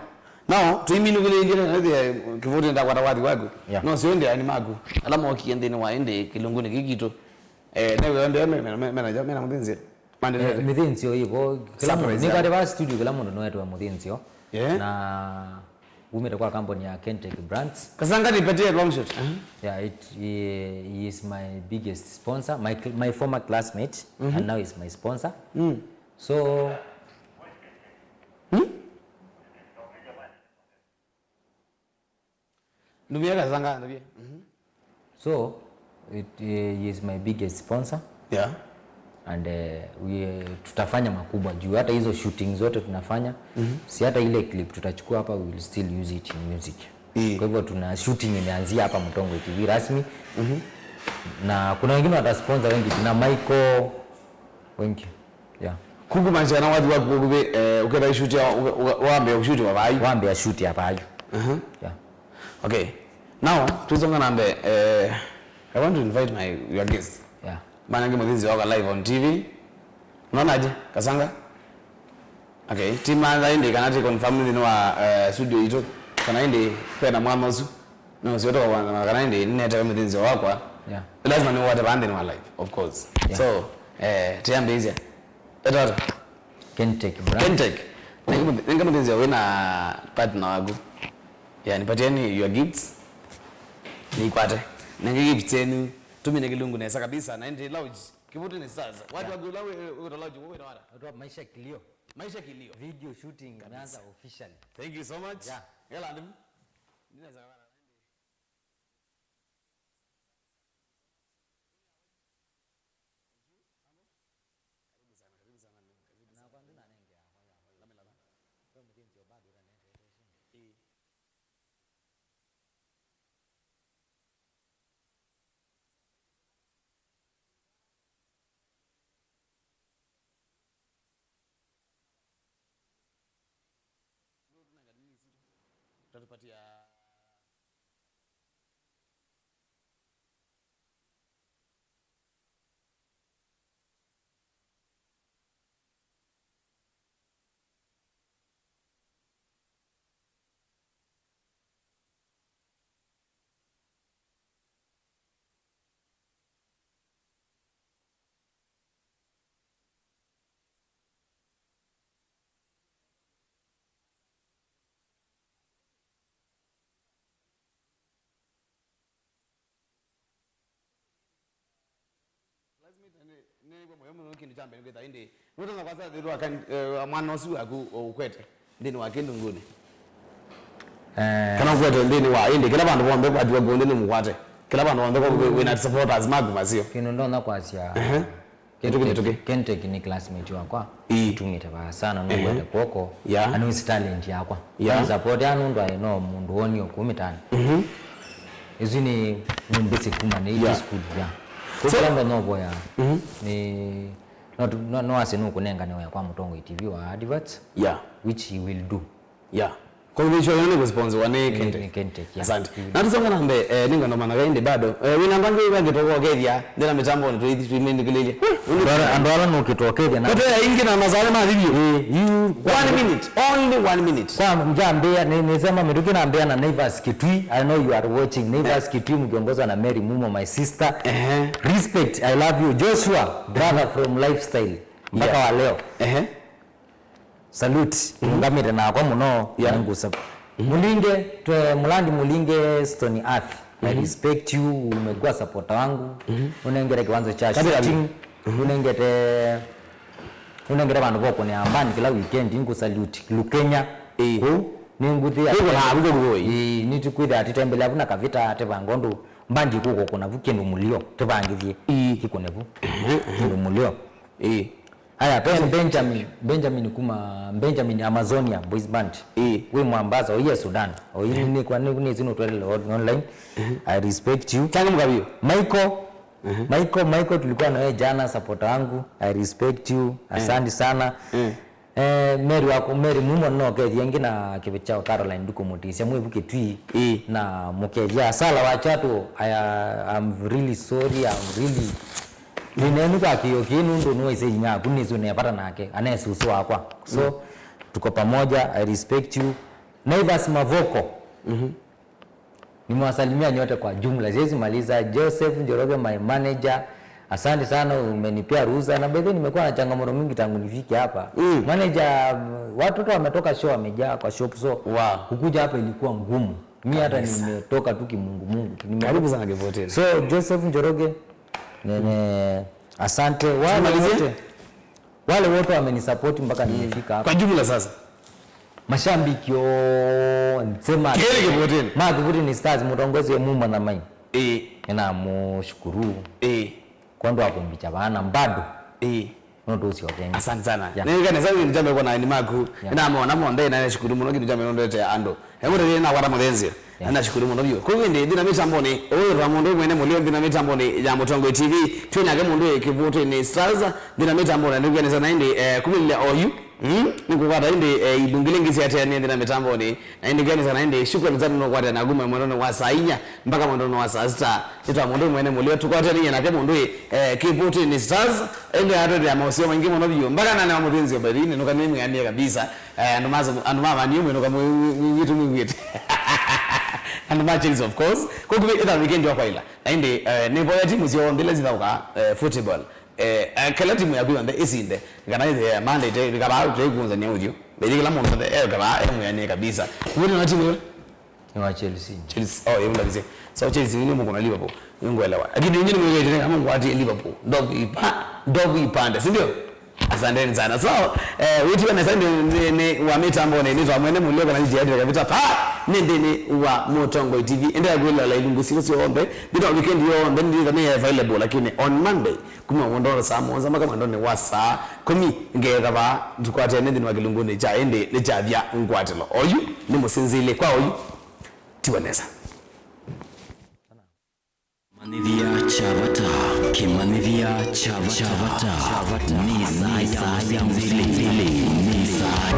Now, tũiminũkĩlĩĩlye na ĩthĩa kĩvũtĩ ndakwata wathi waku. Yeah. No sio ĩndĩ aeni maku. Ala mokie nthĩnĩ wa ĩndĩ kĩlungunĩ kĩkĩ kitũ. Eh, newe ĩndĩ me, me, me, mena, mena mũthĩnzĩo. Mandĩlete. Eh, mĩthĩnzĩo ĩvo, kĩla mũndũ, surprise nĩkwate yao. Va studio, kĩla mũndũ noetwe mũthĩnzĩo. Yeah. Na umĩte kwa kambuni ya Kentech Brands. Kasanga nipatie long shot. Uh-huh. Yeah, it, he, he is my biggest sponsor, my cl-, my former classmate, mm-hmm, and now is my sponsor. Mm. So, hmm? Ndumia Kasanga, ndumia. Mhm. So, it, eh, he is my biggest sponsor. Yeah. And, eh, we, tutafanya makubwa juu hata hizo shooting zote tunafanya, mhm, si hata ile clip tutachukua hapa, we will still use it in music. Ii. Kwa hivyo tuna shooting imeanzia hapa Mtongwe T V rasmi. Mhm. Na kuna wengine watasponsor wengi, tuna Michael, wengi. Yeah. Kuku manchana wathi waku kukuvi, eh, uketha ishuti ya, uka-, uka-, wambe ushuti wa vai. Wambe ashuti ya vai. Uh-huh. Yeah. Okay. Now, twisonga na mbee, eh, I want to invite my, your guest. Yeah. Manange mũthĩnzĩo wakwa live on T V. Unaonaje, Kasanga? Okay, ti mantha ĩndĩ kana ti confirm nthĩnĩ wa, eh, studio itũ, kana ĩndĩ kwena mwana ũsu. No, sio toka wana, kana ĩndĩ nĩnetewe mũthĩnzĩo wakwa. Yeah. Lazima nĩwate vaa nthĩnĩ wa live, of course. Yeah. So, eh, tiambĩĩsya. Etata? Kentech brand. Kentech. Nenge mũthĩnzĩo wĩna partner waku. Yeah, nipatieni your gifts. Nikwate. Nenge gifts yenu. Tumine kĩlungu nesa kabisa. Na ĩndĩ lounge. Kĩvũtĩ nĩ sasa. Watu, yeah, wagula we, we, we, lounge, we, we, Maisha Kilio. Maisha Kilio. Video shooting imeanza officially. Thank you so much. Yeah. Ngela ndimu. Ndinaweza kuwa na Karibu sana, karibu sana, karibu sana. Na kwa nduna nenge ya kwa ya. Lamela. Kwa mgenzi wa bado na nenge. Eh. Utatupatia Classmate, nĩ, nĩ kwa mũyo mũno kĩndũ kya mbere kwĩtha ĩndĩ. Nũtonya kwasa thĩtwa kan-, eh, mwana ũsu waku ũkwete nthĩnĩ wa kĩlungunĩ. Eh. Kana ũkwete nthĩnĩ wa ĩndĩ, kĩla vandũ vonthe kwatiwa kuo nthĩ nĩ mũkwate. Kĩla vandũ vonthe kwa wĩ, wĩna supporters maku masio. Kĩndũ ndonya kwasya. Ehe. Mĩtũkĩ, mĩtũkĩ. Kentech nĩ classmate wakwa. Ii. Tumĩte vaa sana, ehe, nũkwete kwoko. Yeah. Na nĩwĩsĩ talent yakwa. Yeah. Nĩ support ya nũndũ aĩ no mũndũ woni ũkũmĩtani. Mhm. Isu nĩ, nĩ basic kuma nĩ, yeah, school, yeah. So, kũkũla ndo novoya. Mhm. Nĩ, no tu-, no, no ase nũkũnengane wĩa kwa Mũtongoi T V wa adverts. Yeah. Which he will do. Yeah. Kwa hivyo hiyo ni kusponsorwa ni, ni Kentech. Ni Kentech, yeah. Asante. Mm. Na tusonga na mbee, eh, ninga ndo maana gaindi bado. Eh, wina mbangi wa kĩtoko kethia, ndena mitambo ni tuithi tuimindikililie. Andũ ala, andũ ala nũkĩtwa kethia na. Kote ya ingi na mazale ma video. Eh, you. One minute, only one minute. Kwa mjambia, ni, nisema mĩtũkĩ nambia na Naivas Kitui. I know you are watching. Naivas, eh, Kitui mkiongozwa na Mary Mumo, my sister. Ehe. Respect, I love you. Joshua, brother from Lifestyle. Mpaka, yeah, wa leo. Ehe. Salute. Mhm. Nũngamĩte nakwa mũno, yeah, na ngũsa-, mhm, Mulinge, twe Mulandi Mulinge, Stony Earth. I, mhm, respect you, umekuwa supporter wangu. Mhm. Unengete kiwanza cha shooting. Mhm. Unengete, unengete vandu vokũnĩa mbandi kila weekend, ngũ salute Lukenya. Eh. Kũu, nĩ ngũthi ya. Nĩkũna avu kũu. Eh, nĩtũkwĩthĩa atitembelea vuna kavita, ate vangondu, mbandi kũkũna vu kĩndũ mũlio, tĩvangithie. Eh. Kĩkũne vu. Mhm, mhm. Kĩndũ mũlio. Eh. Aya, Ben-, Benjamin, Benjamin kuma Benjamin Amazonia Boys Band. Ĩĩ. Wĩ Mombasa, oiye Sudan. Oiye, mhm, nĩ kwa, nĩ, nĩ sino twelele on-, online. Mhm. I respect you. Changamka bio. Michael, mhm, Michael, Michael tulikuwa na wewe jana, supporter wangu. I respect you. Mhm. Asante sana. Mhm. Eh, Mary wako, Mary Mumo no kethia ngi na kĩvĩ chao Caroline Nduku Mutisia, mwĩ vu Kitui. Ĩĩ. Na mũkethia Sala wa Chato, I, I'm really sorry, I'm really Nĩnenu kwa kĩo kĩĩ nũndũ nĩwaisye inyia aku nĩsĩ ũnepata nake, ane susu wakwa. So, mm, tuko pamoja, I respect you. Naivas Mavoko. Mhm. Nimewasalimia nyote kwa jumla. Siwezi maliza. Joseph Njoroge, my manager. Asante sana, umenipea ruhusa. Na by the way, nimekuwa na changamoto mingi tangu nifike hapa. Mm. Manager, watoto wametoka show, wamejaa kwa shop, so Wow. kukuja hapa ilikuwa ngumu. Mi hata Kabisa. nimetoka tu kimungumungu. Nime- Karibu sana Kivutini. So, Joseph Njoroge, nene, asante. Wale Tumalizie? wote, wale wote wamenisupport mpaka nimefika hapa. Kwa jumla sasa. Mashabiki onthe ma Kĩlĩ Kivutini. ma Kivutini Stars, mũtongozi Muma na Mai. Ĩĩ. Nĩnamũshukuru. Ĩĩ. Kwondũ wa kũmbikya vaa na bado. Ĩĩ. Nũndũ ũcio ũkenge. Asante sana. Yeah. Nĩwĩkane sana nĩ jambo kwa na ni maku. Yeah. Nĩnamona monthe na nashukuru mũno kĩndũ jambo nondete andũ. Hebu rĩrĩ na wata mũthenzio. Yeah. Na nashukuru mũno biũ. Kwa hiyo ndio ndina mitamboni. Ũyũ ra mũndũ mwene mũlio ndina mitamboni ya Mũtongoi T V. Twĩnake mũndũ ĩ Kivutini Stars. Ndina mitamboni nĩwĩkane sana indi eh, kumĩlĩla oyu. Mm, nĩngũkwata ĩndĩ eh, ilungu lĩngĩ syateanĩe nthĩ na mĩtambonĩ, na ĩndĩ ngenesa na ĩndĩ shukrani sana nũkwatĩa naku mwendonĩ wa saa inya mpaka mwendonĩ wa saa sita. Nĩtwa mũndũ mwene mũlio tũkwatanĩie nake mũndũ ĩ eh, Kivutini Stars, ĩndĩ atwĩthĩa maũsio maingĩ mũno vyũ mpaka nane wa mũthĩnzio by the way nĩnũka nĩmwĩanĩe kabisa. Eh, andũ ma andũ ma Man U mwĩnũka mwĩ- mwĩ- mwĩ- witũ mwĩw'ĩte andũ ma Chelsea of course. Kwa kũvĩ ĩtha weekend wa kwaila na ĩndĩ eh, nĩvoya timu syonthe ila sithaũka eh, football. Eh, eh, kĩla timu yaku yonthe ĩsinde, kana ĩthĩe ya Monday te, ĩkavaa tũikunzania ũthyũ. Ĩthi kĩla mũndũ onthe ekavaa emwĩanĩe kabisa. Mwĩrĩ na timu ĩyo? Nĩ wa Chelsea. Chelsea. Oh, yeye ndavise. So Chelsea ni mko na Liverpool. Ningwelewa. Lakini nyinyi mwe tena kama ngwati Liverpool. Ndovu ipa, ndovu ipande, si ndio? Asanteni sana. So, eh, witiwa na sande ni, ni wa mitambo ni nitwa mwene mulio kana njia ya kavita pa ni ndini wa Mũtongoi T V. Ende kwĩlola ilungu sio sio ombe. Ndito weekend yo ombe ndi kama available lakini on Monday kuma mwendonĩ saa mũonza mpaka mwendonĩ wa saa kũmi ngeeka vaa tũkwatene nthĩnĩ wa kĩlungunĩ kya ĩndĩ nĩ kyavya ngwatĩlo. Oyu nĩ mũsinzĩlĩ kwa oyu tiwa nesa. Kĩmanyĩthya kya vata, kĩmanyĩthya kya vata, kya vata, nĩ saa ya mũsinzĩlĩ, nĩ saa